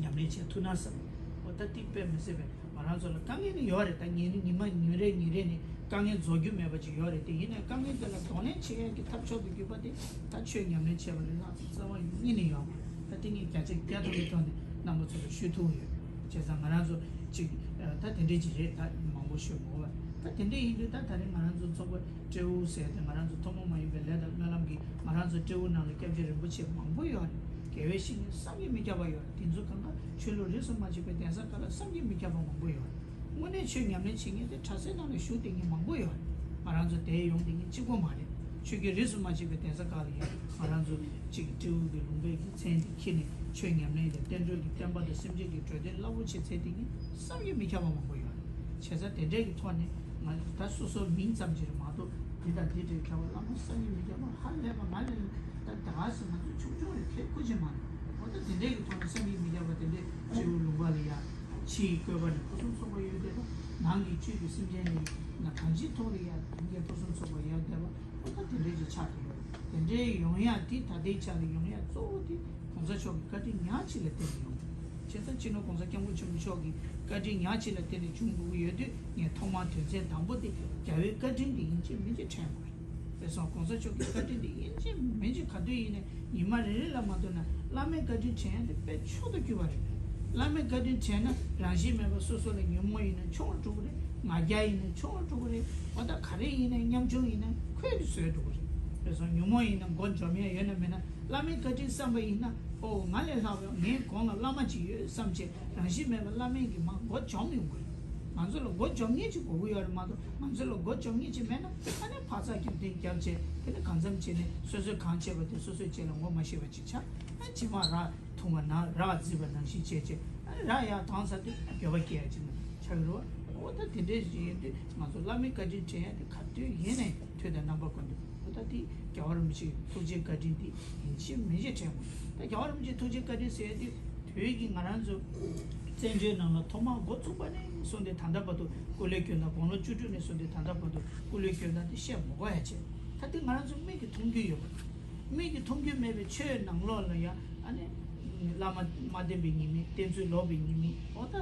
ཉམས་ལེན་བྱེད་ཐུབ་ན་བསམ། འོ་ད་དེ་དཔེ་མི་སྲིད་པའི་ང་རང་ཚོ་ལ་དཀའ་ངལ་ནི་ཡོད་རེད། ད་ཉིན་ཉི་མ་ཉིན་རེ་ཉིན་རེ་ནི་དཀའ་ངལ་རྫོགས་རྒྱུ་མེད་པ་ཅིག་ཡོད་རེད་དེ། ཡིན་ནའི་དཀའ་ངལ་དེ་ལ་གདོང་ལེན་བྱེད་ཡས་ཀྱི་ཐབས་མཆོག་ཏུ་གྱུར་པ་དེ་ད་ཆོས་ཉམས་ལེན་བྱས་པ་ལས་ལྷག་ཙམ་རྩ་བ་ཉིད་ནས་ཡོད་མ་རེད། ད་དེ་ངས་བརྒྱ་ཆ་བརྒྱ་ཐམ་པའི་ཐོག་ནས་རྣམ་པ་ཚོ་ལ་ཞུ་ཐུབ་ཡོད། བྱས་ཙང་ང་རང་ཚོ་ཅིག་ད་དེ་འདྲས་ཅིག་རེད། ད་མང་པོ་ཤོད་མ་དགོས་པ། ད་དེ་འདྲས་ཡིན་དུས་ད་ད་རེས་ང་རང་ཚོ་ཚོགས་པ་སྤྲེའུ་ཟེར་ཏེ་ང་རང་ཚོ་ཐུན་མོང་མ་ཡིན་པའི་ལས་དང་སྨོན་ལམ་གྱིས་ང་རང་ཚོ་སྤྲེའུ་ནང་ལ་སྐྱབས་རྗེ་རིན་པོ་ཆེ་མང་པོ་ཡོད་རེད། དགེ་བའི་བཤེས་གཉེན་བསམ་གྱིས་མི་ཁྱབ་པ་ཡོད་རེད། དེ་ཚོ་གང་ག་ཆོས་ལུགས་རིས་སུ་མ་ཆད་པའི་གདན་ས་ཁག་ལ་བསམ་གྱིས་མི་ཁྱབ་པ་མང་པོ་ཡོད་རེད། དངོས་གནས་ཆོས་ཉམས་ལེན་བྱེད་མཁན་དེ་གྲྭ་སའི་ནང་ལ་བཞུགས་བསྡད་མཁན་མང་པོ་ཡོད་རེད། ང་རང་ཚོ་དེར་ཡོང་བསྡད་མཁན་གཅིག་པོ་མ་རེད། ཆོས་བརྒྱུད་རིས་སུ་མ་ཆད་པའི་གདན་ས་ཁག་ལ་ཡང་ང་རང་ཚོ་གཅིག་སྤྲེའུ་གི་ལུང་པའི་གི་མཚན་དེ་འཁྱེར་ནས་ཆོས་ཉམས་ལེན་དང་བསྟན་འགྲོའི་གི་བསྟན་པ་དང་སེམས་ཅན་གྱི་འགྲོ་དོན་རླབས་པོ་ཆེ་མཛད་བསྡད་མཁན་བསམ་གྱིས་མི་ཁྱབ་པ་མང་པོ་ཡོད་རེད། བྱས་ཙང་དེ་འདྲའི་གི་ཐོག་ནས་ང་ད་སོ་སོའི་མིང་ཙམ་ཅིག་རེད་མ་གཏོགས་འདི་དང་འདི་འདྲའི་མཁས་པ་བླ་མ་བསམ་གྱིས་མི་ཁྱབ་པ་ཧ་ལས་པ། ང་ལས་ད་ད་ག་ཟེར་ང་ཚོ་ཆུང་ཆུང་རེད། ཁྱད་ཁུ་ཅན་མ་རེད། འོ་ད་དེ་འདྲའི་གི་ཐོག་ནས་བསམ་གྱིས་མི་ཁྱབ་པ་དེ་འདྲའི་སྤྲེའུ་ལུང་པ་ལ་ཡ་ཕྱིའི་བཀོད་པ་ནས་ཕུན་སུམ་ཚོགས་པ་ཡོད་བསྡད་པ། ནང་གི་བཅུད་ཀྱི་སེམས་ཅན་ནི་ན་གང་ཅིའི་ཐོག་ལ་ཡ་དོན་གྱི་ཕུན་སུམ་ཚོགས་པ་ཡོད་བསྡད་པ། འོ་ད་དེ་འདྲའི་ཅིག་ཆགས་ཀྱི་ཡོད། དེ་འདྲའི་ཡོང་ཡ་དེ་ད་ལྟའི་ཆ་ལ་ཡོང་ཡ་གཙོ་བོ་དེ་གོང་ས་མཆོག་གི་བཀའ་དྲིན་ཉག་གཅིག་ལ་བརྟེན་ནས་ཡོང་། བྱས་ཙང་སྤྱི་ནོར་གོང་ས་སྐྱབས་མགོན་ཆེན་པོ་མཆོག་གི་བཀའ་དྲིན་ཉག་གཅིག་ལ་བརྟེན་ནས་བྱུང་དགོས་ཀྱི་ཡོད་དུས། ངས་ཐོག་མར་དོན་ཚན་དང་པོ་དེ་རྒྱལ་བའི་བཀའ་དྲིན་དེ་ཡིན་གཅིག་མིན་གཅིག་དྲན་དགོས། དེ་སོང་གོང་ས་མཆོག་གི་བཀའ་དྲིན་དེ་ཡིན་གཅིག་མིན་གཅིག་ག་དུས་ཡིན་ནའི་ཉི་མ་རེ་རེ་ལ་མ་ཐུག་ན་བླ་མའི་བཀའ་དྲིན་དྲན་ཡ་དེ་དཔེ་མཆོག་ཏུ་གྱུར་པ་རེད། བླ་མའི་བཀའ་དྲིན་དྲན་ན་རང་བཞིན་མེད་པ་སོ་སོ་ལ་ཉོན་མོངས་ཡིན་ན་ཆུང་རུ་འགྲོ་གི་རེད། ང་རྒྱལ་ཡིན་ན་ཆུང་རུ་འགྲོ་གི་རེད། འོ་ད་ག་རེ་ཡིན་ནའི་ཉམ་ཆུང་ཡིན་ན་ཁོལ་གྱིས་བཟོས་འགྲོ་གི་རེད། དེ་སོང་ཉོན་མོངས་ཡིན་ན་མགོ་འཇོམས་ཡ་ཡོད་ན་མེད་ན་བླ་མའི་བཀའ་དྲིན་བསམ་པ་ཡིན་ན། ཨོ་ང་ལས་ལྷག་པའི་ངའི་གོང་ལ་བླ་མ་ཅིག་ཡོད་བསམ་བྱས་རང་བཞིན་མེད་པ་བླ་མའི་གི་མ་མགོ་འཇོམས་ཡོང་གི་རེད། ང་ཚོ་ལ་མགོ་འཇོམས་མཁན་ཅིག་དགོས་ཀྱི་ཡོད་རེད་མ་གཏོགས། ང་ཚོ་ལ་མགོ་འཇོམས་མཁན་ཅིག་མེད་ན་ཨ་ནི་འཕག་འཚག་རྒྱབ་རྟེན་རྒྱབ་བྱས་དེ་ནི་གང་འཚམ་བྱས་ནས་སོ་སོས་གང་བྱས་པ་དེ་སོ་སོས་བྱས་ལ་ངོ་མ་ཤེས་པ་ཅིག་ཆགས། ཨ་ནི་ཇི་མ་རག་འཐུང་བ་ན་རག་བརྫིས་པ་ནང་བཞིན་བྱས་བྱས་ཨ་ནི་རག་ཡག་བཏང་ཚར་དུས་འགྱོད་པ་སྐྱེ་ཡ་ཅིག་ཆགས་ཀྱི་རེད་བ། འོ་ད་དེ་འདྲའི་ཞིག་ཡིན་དུས་ང་ཚོ་བླ་མའི་བཀའ་དྲིན་དྲན་ཡ་དེ་ག་དུས་ཡིན་ནའི་དུས་དང་རྣམ་པ་ཀུན་ཏུ། འོ་ད་དེ་རྒྱལ་བ་རིན་པོ་ཆེའི་ཐུགས་རྗེ་བཀའ་དྲིན་དེ་ཡིན་གཅིག་མིན་གཅིག་དྲན་དགོས། ད་རྒྱལ་བ་རིན་པོ་ཆེའི་ཐུགས་རྗེ་བཀའ་དྲིན་ཟེར་ཡ་དེ་དུས་ཀྱི་ང་རང་ཚོ་བཙན་བྱོལ་ནང་ལ་ཐོག་མར་འགོ་ཚུགས་པ་ནས་བཟུང་སྟེ་ད་ལྟ་བར་དུ་སྐུ་ལས་བསྐྱོན་སྟངས། དགུང་ལོ་བཅུ་དྲུག་ནས་བཟུང་སྟེ་ད་ལྟ་བར་དུ་སྐུ་ལས་བསྐྱོན་སྟངས་དེ་བཤད་མ་དགོས་ཡ་བྱས། ད་དེ་ང་རང་ཚོ་མིག་གིས་མཐོང་རྒྱུ་ཡོད་པ། མིག་གིས་མཐོང་རྒྱུ་མེད་པའི་ཆོས་ནང་ལོགས་ལ་ཡང་ཨ་ནི་བླ་མ་མ་བསྟེན་པའི་ཉེས་དམིགས། བསྟེན་ཚུལ་ལོག་པའི་ཉེས་དམིགས། འོ་ད་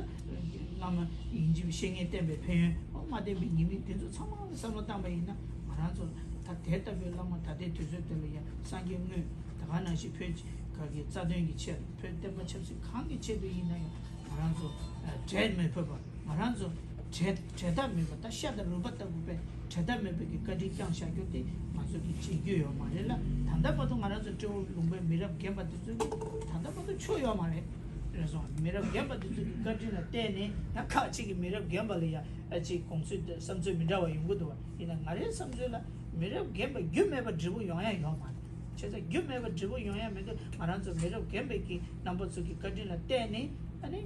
བླ་མ་ཡིན་གཅིག་བཤེས་གཉེན་བསྟེན་པའི་ཕན་ཡོན། འོ་མ་བསྟེན་པའི་ཉེས་དམིགས། དེ་ཚོ་ཚང་མ་ལ་བསམ་བློ་བཏང་པ་ཡིན་ན་ང་རང་ཚོ་ད་དེ་ལྟ་བུའི་བླ་མ་ད་ལྟའི་དུས་ཚོད་འདི་ལ་ཡང་སངས་རྒྱས་དངོས་ད་ག་ནང་བཞིན་བོད་ག་གི་རྩ་དོན་གྱི་ཆེད་ལ་བོད་བསྟན་པ་ཆབ་སྲིད་གང་གི་ཆེད་དུ་ཡིན་ན་ཡང་ང་རང་ཚོ་འབྲལ་མི་ཕོད་པ། ང་རང་ཚོ་བྲལ་བྲལ་ཐབས་མེད་པ། ད་ཤ་དང་རུས་པ་ལྟ་བུ་པའི་བྲལ་ཐབས་མེད་པའི་གི་བཀའ་དྲིན་བསྐྱངས་བཞག་རྒྱུ་དེ་ང་ཚོ་གི་བརྗེད་རྒྱུ་ཡོད་མ་རེད་ལ། ད་ལྟ་བར་དུ་ང་རང་ཚོ་སྤྲེའུ་ལུང་པའི་མི་རབས་རྒན་པ་དེ་ཚོ་གི་ད་ལྟ་བར་དུ་ཆོས་ཡོད་མ་རེད། རེད་སོང་། མི་རབས་རྒན་པ་དེ་ཚོ་གི་བཀའ་དྲིན་ལ་བརྟེན་ནས་ད་ཁག་ཅིག་གི་མི་རབས་རྒན་པ་ལ་ཡ་ཨ་ཅིག་དགོངས་ཚུལ་དང་བསམ་ཚུལ་མི་འདྲ་བ་ཡོང་གི་འདུག་བ། ཡིན་ན་ང་རའི་བསམ་ཚུལ་ལ་མི་རབས་རྒན་པ་རྒྱུ་མེད་པ་འབྲས་བུ་ཡོང་ཡ་ཡོད་མ་རེད། བྱས་ཙང་རྒྱུ་མེད་པ་འབྲས་བུ་ཡོང་ཡ་མེད་དུས་ང་རང་ཚོ་མི་རབས་རྒན་པའི་གི་རྣམ་པ་ཚོ་གི་བཀའ་དྲིན་ལ་བརྟེན་ནས་ཨ་ནི་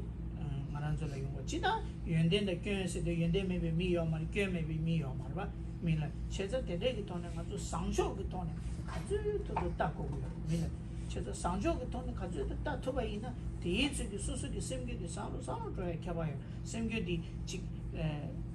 ང་རང་ཚོ་ལ་ཡོང་བ། ཅི་ལྟར་ཡོན་ཏན་དང་སྐྱོན་ཟེར་དུས་ཡོན་ཏན་མེད་པའི་མི་ཡོད་མ་རེད། སྐྱོན་མེད་པའི་མི་ཡོད་མ་རེད་བ། མི་ལ། བྱས་ཙང་དེ་འདྲའི་གི་ཐོག་ནས་ང་ཚོ་བཟང་ཕྱོགས་ཀྱི་ཐོག་ནས་ག་ཚོད་ཐུབ་ཐུབ་ལྟ་དགོས་ཀྱི་ཡོད་མི་ལ། བྱས་ཙང་བཟང་ཕྱོགས་ཀྱི་ཐོག་ནས་ག་ཚོད་ཐུབ་ལྟ་ཐུབ་པ་ཡིན་ན་དེའི་ཚོད་ཀྱི་སོ་སོ་གི་སེམས་རྒྱུད་དེ་བཟང་རུ་བཟང་རུ་འགྲོ་ཡ་ཁྱད་པར་ཡོད། སེམས་རྒྱུད་དེ་ཅིག་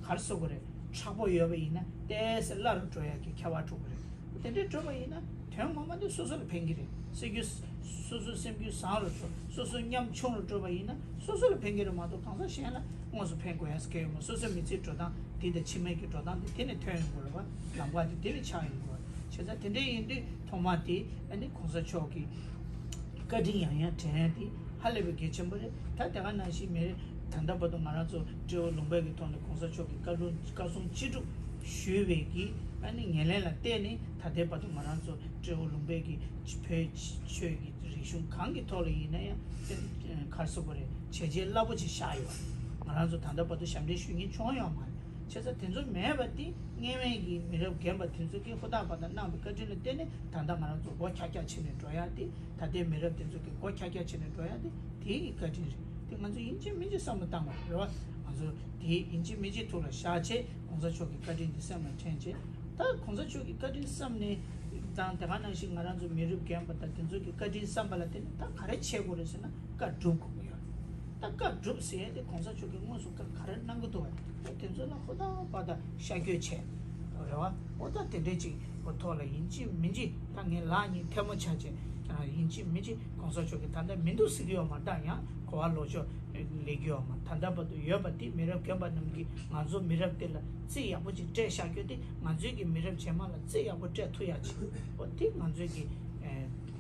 ག་རེ་ཟེར་དགོས་རེད། མཁྲེགས་པོ་ཡོད་པ་ཡིན་ན་ཏོག་ཙམ་སླ་རུ་འགྲོ་ཡ་གི་ཁྱད་པར་འགྲོ་གི་རེད། དེ་འདྲའི་འགྲོ་བ་ཡིན་ན་དོན་ངོ་མ་དེ་སོ་སོ་ལ་ཕན་གྱི་རེད། སེམས་རྒྱུད་སོ་སོའི་སེམས་རྒྱུད་བཟང་རུ་འགྲོ། སོ་སོ་ཉམ་ཆུང་རུ་འགྲོ་བ་ཡིན་ན་སོ་སོ་ལ་ཕན་གྱི་རེད་མ་གཏོགས་གང་ཟག་གཞན་ལ་དངོས་སུ་ཕན་དགོས་ཡ་ཟེར་གྱི་ཡོད་མ། སོ་སོའི་མི་ཚེའི་འགྲོ་སྟངས་དེ་དང་ཕྱི་མའི་གི་འགྲོ་སྟངས་དེ་དེ་ནས་ཐོན་ཡོང་དགོས་རེད་བ། ལམ་ཁ་དེ་དེ་ནས་ཆགས་ཡོང་དགོས་རེད། བྱས་ཙང་དེ་འདྲ་ཡིན་དུས་ཐོག་མ་དེ་ཨ་ནི་གོང་ས་མཆོག་གི་བཀའ་དྲིན་ཡང་ཡང་དྲན་ཡ་དེ་ཧ་ལས་པའི་གལ་ཆེན་པོ་རེད། ད་དེ་ག་ནང་བཞིན་མི་རེད། ད་ལྟ་བར་དུ་ང་རང་ཚོ་སྤྲེའུ་ལུང་པའི་གི་ཐོག་ནས་གོང་ས་མཆོག་གི་བཀའ་སློབ་བཀའ་གསུང་ཅི་སྒྲུབ་ཞུས་པའི་གི་ཨ་ནི་ངོས་ལེན་ལ་བརྟེན་ནས་ད་ལྟའི་བར་དུ་ང་རང་ཚོ་སྤྲེའུ་ལུང་པའི་གི་བོད་ཆོས་ཀྱི་རིག་གཞུང་གང་གི་ཐོག་ལ་ཡིན་ན་ཡང་ག་རེ་ཟེར་དགོས་རེད། བྱས་རྗེས་རླབས་པོ་ཆེ་བཞག་ཡོད། ང་རང་ཚོ་ད་ལྟ་བར་དུ་ཞབས་འདྲེན་ཞུ་མཁན་བྱུང་ཡོད་མ་རེད། བྱས་ཙང་དེ་ཚོ་མེད་པ་དེ་སྔོན་མའི་གི་མི་རབས་རྒན་པ་དེ་ཚོ་གིས་ཧུར་ཐག་པ་དང་གནང་བའི་བཀའ་དྲིན་ལ་བརྟེན་ནས་ད་ལྟ་ང་རང་ཚོ་སྒོ་ཁྱག་ཁྱག་ཕྱེ་ནས་འགྲོ་ཡ་དེ། ད་ལྟའི་མི་རབས་དེ་ཚོ་གིས་སྒོ་ཁྱག་ཁྱག་ཕྱེ་ནས་འགྲོ་ཡ་དེ་དེའི་གི་བཀའ་དྲིན་རེད། དེ་ང་ཚོ་ཡིན་གཅིག་མིན་གཅིག་བསམ་བློ་བཏང་དགོས་རེད་བ། ང་ཚོ་དེ་ཡིན་གཅིག་མིན་གཅིག་ཐུགས་ལ་བཞག་བྱས་གོང་ས་མཆོག་གི་བཀའ་དྲིན་དེ་སེམས་ལ་དྲན་བྱས། ད་གོང་ས་མཆོག་གི་བཀའ་དྲིན་བསམ་ནས་དང་དེ་ག་ནང་བཞིན་ང་རང་ཚོ་མི་རབས་རྒན་པ་དང་དེ་ཚོ་གི་བཀའ་དྲིན་བསམ་པ་ལ་བརྟེན་ནས་ད་ག་རེ་བྱེད་དགོས་རེད་ཟེར་ན་བཀའ་སྒྲུབ་དགོས་ཀྱི་ཡོད། ད་བཀའ་སྒྲུབ་ཟེར་ཡས་དེ་གོང་ས་མཆོག་གིས་དངོས་སུ་བཀའ་ག་རེ་གནང་གི་འདུག་བ། ད་དེ་ཚོ་ལ་ཧུར་ཐག་པ་དང་ཤར་བསྐྱོད་བྱས། རེད་བ། འོ་ད་དེ་འདྲས་ཅིག་གི་ཐོག་ལ་ཡིན་གཅིག་མིན་གཅིག་ད་ངས་ལག་གཉིས་ཐལ་མོ་སྦྱར་བྱས་ཡིན་གཅིག་མིན་གཅིག་གོང་ས་མཆོག་གིས་ད་ལྟ་མི་འདུག་ཟེར་གྱི་ཡོད་མ་རེད། ད་ཡང་གོ་བ་ལོག་ཕྱོགས་ལེན་གྱི་ཡོད་མ་རེད། ད་ལྟ་བར་དུ་ཡོད་པ་དེ་མི་རབས་རྒན་པ་རྣམས་ཀྱིས་ང་ཚོ་མི་རབས་དེ་ལ་རྩིས་ཡག་པོ་ཅིག་སྤྲད་བཞག་རྒྱུ་དེ་ང་ཚོའི་གི་མི་རབས་རྗེས་མ་ལ་རྩིས་ཡག་པོ་སྤྲད་ཐུབ་ཡག་ཅིག་འོ་དེ་ང་ཚོའི་གི་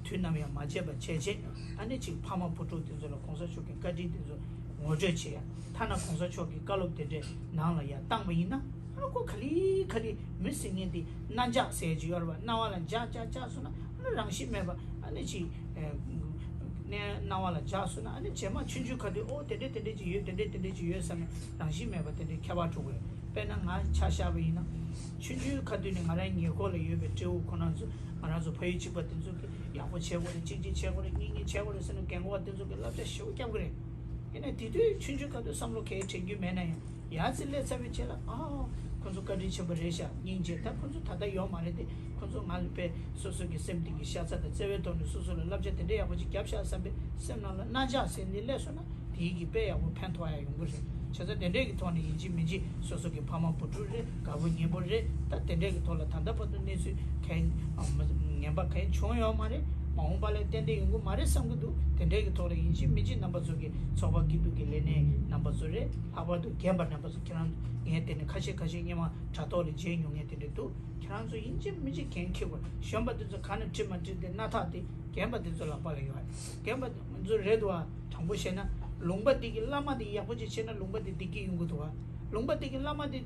དུས་ནམ་ཡང་མ་བརྗེད་པ་བྱས་བྱས། ཨ་ནི་ཅིག་ཕ་མ་བུ་ཕྲུག་དེ་ཚོ་ལ་གོང་ས་མཆོག་གི་བཀའ་དྲིན་དེ་ཚོ་ ངོ་སྤྲོད་བྱེད་ཡ། ཐ་ན་གོང་ས་མཆོག་གི་བཀའ་སློབ་དེ་འདྲའི་ནང་ལ་ཡ་བཏང་བ་ཡིན་ན། ཨ་ནི་ཁོ་ག་ལེ་ག་ལེ་མི་ཟེར་མཁན་དེ་རྣ་འཇགས་ཟེར་གྱི་ཡོད་རེད་བ། རྣ་བ་ལ་འཇགས་འཇགས་འཇགས་སོང་ན། ཨ་ནི་རང་བཞིན་མེད་པ། ཨ་ནི་ཅིག་ཨེ་ནས་རྣ་བ་ལ་འཇགས་སོང་ན། ཨ་ནི་རྗེས་མ་ཆུང་ཆུང་ཁ་ཐུག་ཨོ་དེ་འདྲས་དེ་འདྲས་ཅིག་ཡོད། དེ་འདྲས་དེ་འདྲས་ཅིག་ཡོད་བསམ་ནས་རང་བཞིན་མེད་པ་དེ་འདྲས་ཁྱད་པར་འགྲོ་གི་རེད། དཔེར་ན་ང་ཆ་བཞག་པ་ཡིན་ན། ཆུང་ཆུང་ཁ་ཐུག་ནས་ང་རང་ཉེ་འཁོར་ལ་ཡོད་པའི་སྤྲེའུ་ཁོ་རང་ཚོ། ང་རང་ཚོ་ཕ་ཡུལ་གཅིག་པ་དེ་ཚོ་གིས་ཡག་པོ་བྱེད་དགོས་རེད། གཅིག་གཅིག་བྱེད་དགོས་རེད། གཉིས་གཉིས་བྱེད་དགོས་རེད་ཟེར་ནས་རྒན་གོག་དེ་ཚོ་གིས་བསླབ་བྱ་ཞེ་པོ་བརྒྱབ་གི་རེད། ཡིན་ནའི་དེ་དུས་ཆུང་ཆུང་སྐབས་དུས་བསམ་བློ་གང་ཡང་དྲན་རྒྱུ་མེད་ན་ཡང་། ཡར་ཙམ་སླེབས་ཚར་བའི་རྗེས་ལ། ཨ། ཁོ་ཚོ་བཀའ་དྲིན་ཆེན་པོ་རེད་ཤག་སྙིང་རྗེ། ད་ཁོ་ཚོ་ད་ལྟ་ཡོད་མ་རེད་དེ། ཁོ་ཚོ་ང་ལ་དཔེ་སོ་སོ་གི་སེམས་གཏིང་གི་ཤ་ཚ་དང་བརྩེ་བའི་ཐོག་ནས་སོ་སོ་ལ་བསླབ་བྱ་དེ་འདྲ་ཡག་པོ་ཅིག་བརྒྱབ་ཤག་བསམ་པའི་སེམས་ནང་ལ་རྣ་འཇགས་ཟེར་འདི་སླེབས་སོང་ན། དེའི་གི་དཔེ་ཡག་པོ་ཕན་ཐོགས་ཡ་ཡོང་གི་རེད། བྱས་ཙང་དེ་འདྲའི་གི་ཐོག་ནས་ཡིན་གཅིག་མིན་གཅིག་སོ་སོ་གི་ཕ་མ་བུ་ཕྲུག་རེད། དགའ་པོ་ཉེ་པོ་རེད། ད་དེ་འདྲའི་གི་ཐོག་ལ་ད་ལྟ་བར་དུ་གནས་ཚུལ་གང་ཡང་ངན་པ་གང་ཡང་བྱུང་ཡོད་མ་རེད། མ་འོངས་པ་ལ་ཏན་ཏན་ཡོང་གི་མ་རེད་བསམ་གི་འདུག་དེ་འདྲའི་གི་ཐོག་ལ་ཡིན་གཅིག་མིན་གཅིག་རྣམ་པ་ཚོ་གི་ཚོགས་པ་སྐྱིད་སྡུག་གི་ལས་སྣེ་རྣམ་པ་ཚོ་རེད། ལྷག་པར་དུ་རྒན་པ་རྣམ་པ་ཚོ། ཁྱེད་རང་ངས་དེ་ནས་ཁ་ཤས་ཁ་ཤས་སྔོན་མ་དྲ་ཐོག་ལ་མཇལ་མྱོང་མཁན་དེ་འདྲ་འདུག་ཁྱེད་རང་ཚོ་ཡིན་གཅིག་མིན་གཅིག་འགན་འཁྱེར་དགོས། གཞོན་པ་དེ་ཚོ་ག་ནས་ཁྲིད་མ་ཁྲིད་དེ་སྣ་ཐག་དེ་རྒན་པ་དེ་ཚོ་ལག་པ་ལ་ཡོད་རེད། རྒན་པ་དེ་ང་ཚོ་རེད་འདུག་ཨ། དྲང་པོ་བཤད་ན་ལུང་པ་དེ་གི་བླ་མ་དེ་ཡག་པོ་ཅིག་བྱས་ན་ལུང་པ་དེ་བདེ་སྐྱིད་ཡོང་གི་འདུག་ཨ། ལུང་པ་དེ་གི་བླ་མ་དེ་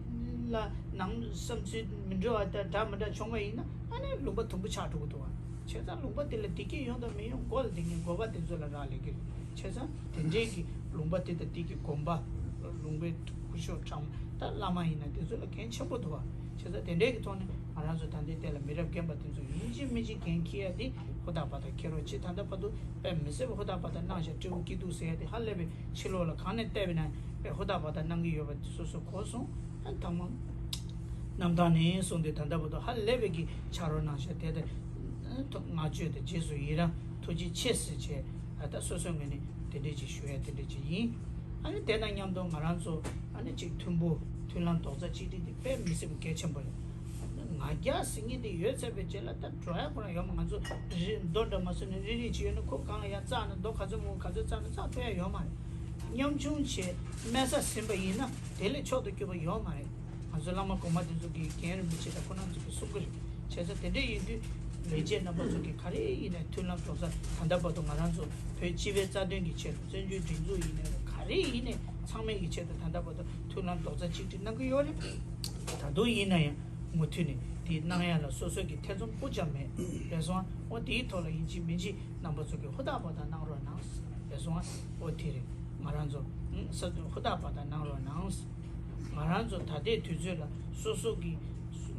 ལ་ནང་བསམ་ཚུལ་མི་འདྲ་བ་དང་འདྲ་མི་འདྲ་བྱུང་བ་ཡིན་ན། ཨ་ནི་ལུང་པ་དུམ་བུ་ཆགས་འགྲོ་གི་འདུག་ཨ། བྱས་ཙང་ལུང་པ་དེ་ལ་བདེ་སྐྱིད་ཡོང་དང་མི་ཡོང་སྒོ་ལ་བསྡད་མཁན་འགོ་པ་དེ་ཚོ་ལ་རག་ལས་ཀྱི་རེད། བྱས་ཙང་དེ་འདྲའི་གི་ལུང་པ་དེ་དང་དེ་གི་དགོན་པ། ལུང་པའི་སྐུ་ཞབས་དྲང་ད་བླ་མ་ཡིན་ན་དེ་ཚོ་ལ་འགན་ཆེན་པོ་འདུག་བ། བྱས་ཙང་དེ་འདྲའི་གི་ཐོག་ནས་ང་རང་ཚོ་ད་ལྟའི་དེ་ལ་མི་རབས་རྒན་པ་དེ་ཚོ་ཡིན་གཅིག་མིན་གཅིག་འགན་འཁྱེར་ཡ་དེ་ཧུར་ཐག་བར་ཐག་འཁྱེར་རོགས་གྱིས། ད་ལྟ་བར་དུ་དཔེ་མི་སྲིད་པ་ཧུར་ཐག་བར་ཐག་གནང་བཞག་སྤྲེའུ་སྐྱིད་སྡུག་ཟེར་ཡ་དེ་ཧ་ལས་པའི་ཕྱི་ལོགས་ལ་གང་ནས་བལྟས་པ་ན་དཔེ་ཧུར་ཐག་བར་ཐག་གནང་གི་ཡོད་པ་དེ་སོ་སོ་གོ་སོང་། ཨ་དང་མ། གནམ་ཐང་ནས་བཟུང་སྟེ་ད་ལྟ་བར་དུ་ཧ་ལས་པའི་གི་ཕྱག་རོགས་གནང་བཞག་དེ་ལྟར་བསྔགས་བརྗོད་དང་རྗེས་སུ་ཡི་རང་ཐུགས་རྗེ་ཆེ་ཟེར་བྱས། ཨ་ད་སོ་སོའི་ངོས་ནས་དེ་འདྲས་ཅིག་ཞུ་ཡ་དེ་འདྲས་ཅིག་ཡིན། ཨ་ནི་དེ་དང་མཉམ་དུ་ང་རང་ཚོ་ཨ་ནི་ཅིག་མཐུན་པོ་མཐུན་ལམ་རྡོག་རྩ་གཅིག་སྒྲིལ་དེ་དཔེ་མི་སྲིད་པ་གལ་ཆེན་པོ་རེད། ང་རྒྱལ་ཟེར་མཁན་དེ་ཡོད་ཚར་བའི་རྗེས་ལ་ད་འགྲོ་ཡ་ཁོ་རང་ཡོད་མ། ང་ཚོ་རི་རྡོ་འདྲ་མ་བཟོས་ནས་རི་རི་ཅིག་ཡོད་ན་ཁོ་གང་ལ་ཡ་བཙགས་ནས་རྡོ་ག་ཚོད་མང་ག་ཚོད་བཙགས་ནས་བཙགས་ཐུབ་ཡ་ཡོད་མ་རེད། ཉམ་ཆུང་བྱས་དམན་ས་ཟིན་པ་ཡིན་ན་དེ་ལས་མཆོག་ཏུ་གྱུར་པ་ཡོད་མ་རེད། ང་ཚོ་བླ་མ་གོང་མ་དེ་ཚོ་གིས་རྒན་རིན་པོ་ཆེ་དང་ཁོ་རང་ཚོ་གིས་གསུང་གི་རེད། བྱས་ཙང་དེ་འདྲ་ཡིན་དུས་ལས་བྱེད་རྣམ་པ་ཚོ་གིས་ག་རེ་ཡིན་ནའི་མཐུན་ལམ་རྡོག་རྩ། ད་ལྟ་བར་དུ་ང་རང་ཚོ་བོད་སྤྱི་པའི་རྩ་དོན་གྱི་ཆེད་དུ། བཙན་བྱོལ་སྒྲིག་འཛུགས་ཡིན་ནའི་ག་རེ་ཡིན་ནའི་ཚང་མའི་གི་ཆེད་དུ་ད་ལྟ་བར་དུ་མཐུན་ལམ་རྡོག་རྩ་གཅིག་སྒྲིལ་གནང་གི་ཡོད་རེད། ད་དུང་ཡིན་ན་ཡང་མུ་མཐུད་ནས་དེ་གནང་ཡ་ལ་སོ་སོ་གི་ཐེ་ཚོམ་སྤུ་ཙམ་མེད། རེད་སོང་། འོ་དེའི་ཐོག་ལ་ཡིན་གཅིག་མིན་གཅིག་རྣམ་པ་ཚོ་གིས་ཧུར་ཐག་བར་ཐག་གནང་རོགས་གནང་། རེད་སོང་། འོ་དེ་རེད། ང་རང་ཚོ་ས་དོན་ཧུར་ཐག་བར་ཐག་གནང་རོགས་གནང་། ང་རང་ཚོ་ད་ལྟའི་དུས་ཚོད་ལ་སོ་སོ་གི་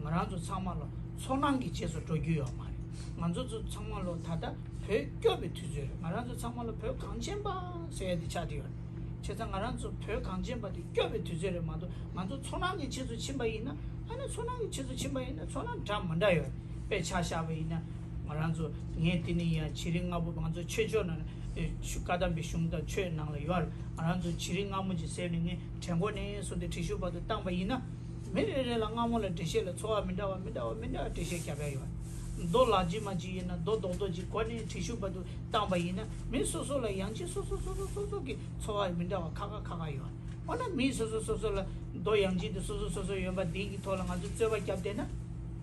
ང་རང་ཚོ་ཚང་མ་ལ་ཚོར་སྣང་གི་རྗེས་སུ་འགྲོ་རྒྱུ་ཡོད་མ་རེད། ང་ཚོ་ཚོ་ཚང་མ་ལ་ད་ལྟ་བོད་སྐྱོབ་པའི་དུས་ཚོད་རེད། ང་རང་ཚོ་ཚང་མ་ལ་བོད་གངས་ཅན་པ་ཟེར་ཡ་དེ་ཆགས་བསྡད་ཡོད་རེད། བྱས་ཙང་ང་རང་ཚོ་བོད་གངས་ཅན་པ་དེ་སྐྱོབ་པའི་དུས་ཚོད་རེད་མ་གཏོགས། ང་ཚོ་ཚོར་སྣང་གི་རྗེས་སུ་ཕྱིན་པ་ཡིན་ན། ཨ་ནི་ཚོར་སྣང་གི་རྗེས་སུ་ཕྱིན་པ་ཡིན་ན་ཚོར་སྣང་འདྲ་མི་འདྲ་ཡོད་རེད། དཔེ་ཆ་བཞག་པ་ཡིན་ན། ང་རང་ཚོ་ངས་དེ་ནས་ཡང་བྱི་རིལ་སྔ་མོ་ང་ཚོ་ཆོས་ཕྱོགས་ནང་ལ་ཨེ་ཆུ་བཀའ་གདམས་པའི་གཞུང་དང་ཆོས་ནང་ལ་ཡོད་རེད། ང་རང་ཚོ་བྱི་རིལ་སྔ་མོ་ཅིག་ཟེར་ནས་ངས་གྲལ་མགོ་ནས་བཟུང་སྟེ་བྲེ་ཤུ་བར་དུ་བཏང་པ་ཡིན་ན། མི་རེ་རེ་ལ་སྔ་མོ་ལ་འགྲེལ་བཤད་ལ་ཚོར་བ་མི་འདྲ་བ་མི་འདྲ་བ་མི་འདྲ་བ་འགྲེལ་བཤད་རྒྱབ་ཡ་ཡོད་རེད། མདོ་ལག་ཅིག་མ་ཅིག་ཡིན་ན་མདོ་རྡོག་རྡོག་ཅིག་གོ་ནས་བྲེ་ཤུ་བར་དུ་བཏང་པ་ཡིན་ན། མི་སོ་སོ་ལ་ཡང་ཅིག་སོ་སོ་སོ་སོ་སོ་སོ་གི་ཚོར་བ་མི་འདྲ་བ་ཁག་ཁག་ཁག་ཁག་ཡོད་རེད། འོ་ན་མི་སོ་སོ་སོ་སོ་ལ་མདོ་ཡང་ཅིག་དེ་སོ་སོ་སོ་སོ་ཡོད་པ་འདི་གི་ཐོག་ལ་ང་ཚོ་རྩོད་པ་བརྒྱབ་བསྡད་ན།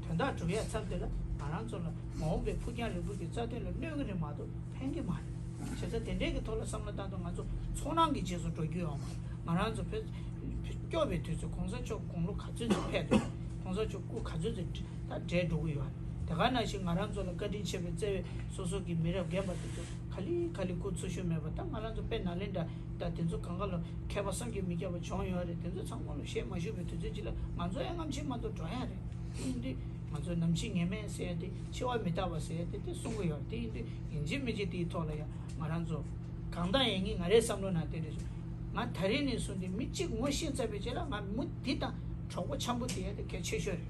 དོན་དག་སྒྲུབ་ཡ་མཚམས་དེ་ལ་ང་རང་ཚོ་ལ་མ་འོངས་པའི་ཕུགས་རྒྱང་རིང་པོ་གི་རྩ་དོན་ལ་གནོད་ཀྱི་རེད་མ་གཏོགས་ཕན་གྱི་མ་རེད། བྱས་ཙང་དེ་འདྲའི་གི་ཐོག་ལ་བསམ་བློ་བཏང་དུས་ང་ཚོ་ཚོར་སྣང་གི་རྗེས་སུ་འགྲོ་རྒྱུ་ཡོད་མ་རེད། ང་རང་ཚོ་བོད་བོད་སྐྱོབ་པའི་དུས་ཚོད། གོང་ས་མཆོག་དགུང་ལོ་ག་ཚོད་ཅིག་ཕེབས་འདུག་གོང་ས་མཆོག་སྐུ་ག་ཚོད་ཅིག་ད་བགྲེས་འགྲོ་གི་ཡོད་རེད། དེ་ག་ནང་བཞིན་ང་རང་ཚོ་ལ་བཀའ་དྲིན་ཆེ་བའི་བརྩེ་བའི་སོ་སོ་གི་མི་རབས་རྒན་པ་དེ་ཚོ་ག་ལེ་ག་ལེ་སྐུ་འཚོ་བཞུགས་མེད་པ། ད་ང་རང་ཚོ་དཔེ་ནཱ་ལེནྡྲ་ད་དེ་ཚོ་གང་ག་ལ་མཁས་པ་བསམ་གྱིས་མི་ཁྱབ་པ་བྱུང་ཡོད་རེད། དེ་ཚོ་ཚང་མ་ལ་ཞལ་མ་བཞུགས་པའི་དུས་ཚོད་ཅིག་ལ་ང་ཚོ་ཡང་རྔམ་ཆེན་མ་གཏོགས་འགྲོ་ཡ་རེད། དེ་ཡིན་དུས་ང་ཚོ་ནམ་འཆི་ངེས་མེད་ཟེར་ཡ་དེ། འཆི་བ་མི་རྟག་པ་ཟེར་ཡ་དེ་དེ་གསུང་གི་ཡོད་རེད། དེ་ཡིན་དུས་ཡིན་གཅིག་མིན་གཅིག་དེའི་ཐོག་ལ་ཡང་ང་རང་ཚོ་གང་ལྟར་ཡིན་ངེས་ང་རའི་བསམ་བློ་ནང་དེ་རེད། ང་ད་རེས་ནས་བཟུང་སྟེ་མི་གཅིག་ངོ་ཤེས་ཚར་བའི་རྗེས་ལ་ང་མི་འདི་དང་གྲོགས་པོ་འཆམ་པོ་དེ་ཡ་དེ་གལ་ཆེ་ཤོས་རེད།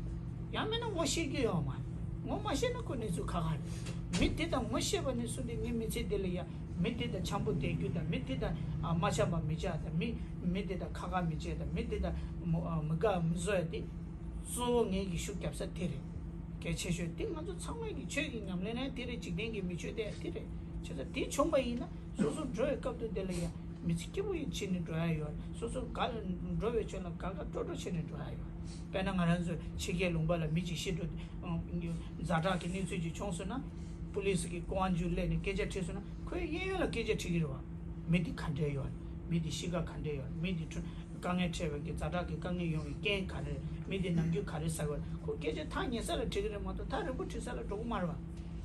ཡང་མིན་ན་ངོ་ཤེས་ཀྱི་ཡོད་མ་རེད། ངོ་མ་ཤེས་ན་ཁོ་གནས་ཚུལ་ཁག་ཁག་རེད། མི་དེ་དང་ངོ་ཤེས་པ་ནས་བཟུང་སྟེ་ངའི་མི་ཚེ་འདི་ལ་ཡ་མི་དེ་དང་འཆམ་པོ་བསྡད་རྒྱུ་དང་། མི་དེ་དང་ཨ་མ་འཆམ་པ་མི་བྱ་དང་། མི་མི་དེ་དང་ཁ་ཁ་མི་བྱེད་དང་། མི་དེ་དང་མི་ཨ་མི་དགའ་མི་བཟོ་ཡ་དེ་གཙོ་བོ་ངེད་ཀྱི་ཤུགས་རྒྱབ་ས་དེ་རེད། གལ་ཆེ་ཤོས་དེ་ང་ཚོ་ཚང་མ་གི་ཆོས་ཀྱི་ཉམས་ལེན་ནས་དེ་རེད། འཇིག་རྟེན་གྱི་མི་ཆོས་དེ་དེ་རེད། བྱས་ཙང་དེ་བྱུང་བ་ཡིན་ན་སོ་སོ་འགྲོ་བའི་སྐབས་དུ་དེ་ལ་ཡ་མི་ཚེ་སྐྱིད་པོ་ཡི་བྱས་ནས་འགྲོ་ཡ་ཡོད། སོ་སོ་དགའ་འགྲོ་བའི་ཆོས་ལ་དགའ་དགའ་སྤྲོ་སྤྲོ་བྱས་ནས་འགྲོ་ཡ་ཡོད། དཔེར་ན་ང་རང་ཚོ་ཕྱི་རྒྱལ་ལུང་པ་ལ་མི་གཅིག་ཤི་འགྲོ། ཛ་དྲག་གི་གནས་ཚུལ་ཅིག་བྱུང་སོང་ན། པུ་ལི་སི་གི་ཀོ་ཨན་ཇུ་སླེབས་ནས་སྐད་ཆ་དྲིས་སོང་ན། ཁོས་གཡས་གཡོན་ལ་སྐད་ཆ་དྲི་གི་རེད་བ། མི་དེ་ག་འདྲས་ཡོད། མི་དེ་གཤིས་ཀ་ག་འདྲས་ཡོད། མི་དེ་ཁྲོ་དཀའ་ངལ་འཕྲད་པའི་གི་ཛ་དྲག་གི་དཀའ་ངལ་ཡོང་བའི་རྐྱེན་ག་རེ་རེད། མི་དེ་ནམ་རྒྱུན་ག་རེ་ཟ་གི་ཡོད། ཁོ་སྐད་ཆ་ཐག་ཉེ་ས་ལ་དྲི་གི་རེད་མ་གཏོགས་ཐག་རིང་པོ་དྲི་ས་ལ་འགྲོ་གི་མ་རེད་བ།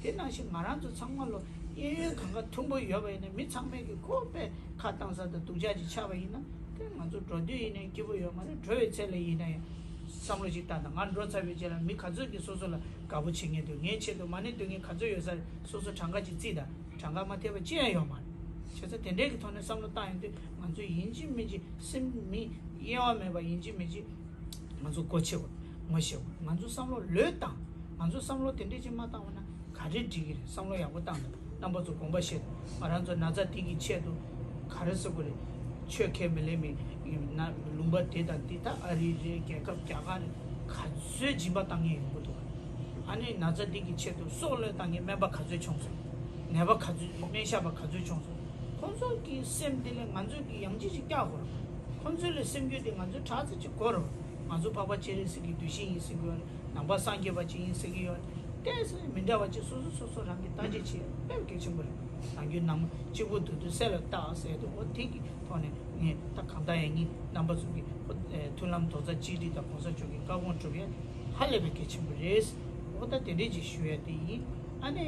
དེ་ནང་བཞིན་ང་རང་ཚོ་ཚང་མ་ལོ་གཡས་གཡོན་གང་ག་མཐུན་པོ་ཡོད་པ་ཡིན་ན། མི་ཚང་མས་ཀྱི་ཁོ་དཔེ་ཁ་བཏང་ས་དང་སྡུག་ཅག་ཅིག་ཆགས་པ་ཡིན་ན། དེ་ང་ཚོ་འགྲོ་དུས་ཡིན་ནའི་སྐྱིད་པོ་ཡོད་མ་རེད། འགྲོ་བའི་ཚེ་ལ་ཡིན་ན་ཡང་བསམ་བློ་ཅིག་བཏང་དང་། ང་འགྲོ་ཚར་བའི་རྗེས་ལ་མི་ག་ཚོད་ཀྱིས་སོ་སོ་ལ་དགའ་པོ་བྱེད་མཁན་འདུག་ངའི་ཆེད་དུ་མ་ཎི་འདོན་མཁན་ག་ཚོད་ཡོད་ས་རེད། སོ་སོ་གྲངས་ཀ་ཅིག་བརྩིས་དང་། གྲངས་ཀ་མ་ཐེབས་པ་ཅི་ཡང་ཡོད་མ་རེད། བྱས་ཙང་དེ་འདྲའི་གི་ཐོག་ནས་བསམ་བློ་བཏང་ཡོང་དུས། ང་ཚོ་ཡིན་གཅིག་མིན་གཅིག་སེམས་མི་གཡེང་བ་མེད་པ་ཡིན་གཅིག་མིན་གཅིག་ང་ཚོ་སྒོ་ཕྱེ་དགོས། ངོ་ཤེས་དགོས། ང་ཚོ་བསམ་བློ་ལོས་བཏང་། ང་ཚོ་བསམ་བློ་དེ་འདྲས་ཅིག་མ་བཏང་བ་ན་ག་རེ་འགྲིག་གི་རེད། བསམ་བློ་ཡག་པོ་བཏང་དང་། རྣམ་པ་ཚོ་དགོངས་པ་བཞེས་དང་། ང་རང་ཚོ་ན་ཚ་འདི་གི་ཆེད་དུ་ག་རེ་ཟེར་དགོས་རེད། ཆོས་ཁས་མི་ལེན་མི་ན་ལུང་པ་དེ་དང་འདི་དག་ཨ་རི་རེད། རྒྱལ་ཁབ་རྒྱ་གར་རེད། ག་ཚོད་སྦྱིན་པ་བཏང་མཁན་ཡོང་གི་འདུག་ཨ་ནི་ན་ཚ་འདི་གི་ཆེད་དུ་སྲོག་བློས་བཏང་མཁན་སྨན་པ་ག་ཚོད་བྱུང་སོང་། ནད་པ་ག་ཚོད། སྨན་ཞབས་པ་ག་ཚོད་བྱུང་སོང་། ཁོང་ཚོ་གི་སེམས་འདི་ལས་ང་ཚོས་ཀྱི་ཡང་ཅི་ཞིག་བཀྱག་དགོས་རེད། ཁོང་ཚོ་ལ་སེམས་རྒྱུད་དེ་ང་ཚོས་དྲག་ཙམ་ཅིག་དགོས་རེད། ང་ཚོ་འཕགས་པ་སྤྱན་རས་གཟིགས་ཀྱི་གདུལ་ཞིང་ཡིན་ཟེར་གྱི་ཡོད་རེད། ནང་པ་སངས་རྒྱས་པ་ཅིག་ཡིན་ཟེར་གྱི་ཡོད་རེད། ཏོག་ཙམ་མི་འདྲ་བ་ཅིག་སོ་སོ་སོ་སོ་རང་གིས་བརྟག་དཔྱད་བྱེད་དཔེ་གལ་ཆེན་པོ་རེད། ནམ་རྒྱུན་ནང་གཅིག་པུ་འདུག་དུས་གསལ་ལ་བརྟག་ཟེར་དུས། འོ་དེ་གི་ཐོག་ནས་ངས་ད་གང་ལྟར་ཡང་ངས་རྣམ་པ་ཚོ་གི་མཐུན་ལམ་རྡོག་རྩ་གཅིག་སྒྲིལ་དང་གོང་ས་མཆོག་གི་བཀའ་དགོངས་སྒྲུབ་ཡ་ཧ་ལས་པའི་གལ་ཆེན་པོ་རེད། འོ་ད་དེ་འདྲས་ཅིག་ཞུ་ཡ་དེ་ཡིན། ཨ་ནི་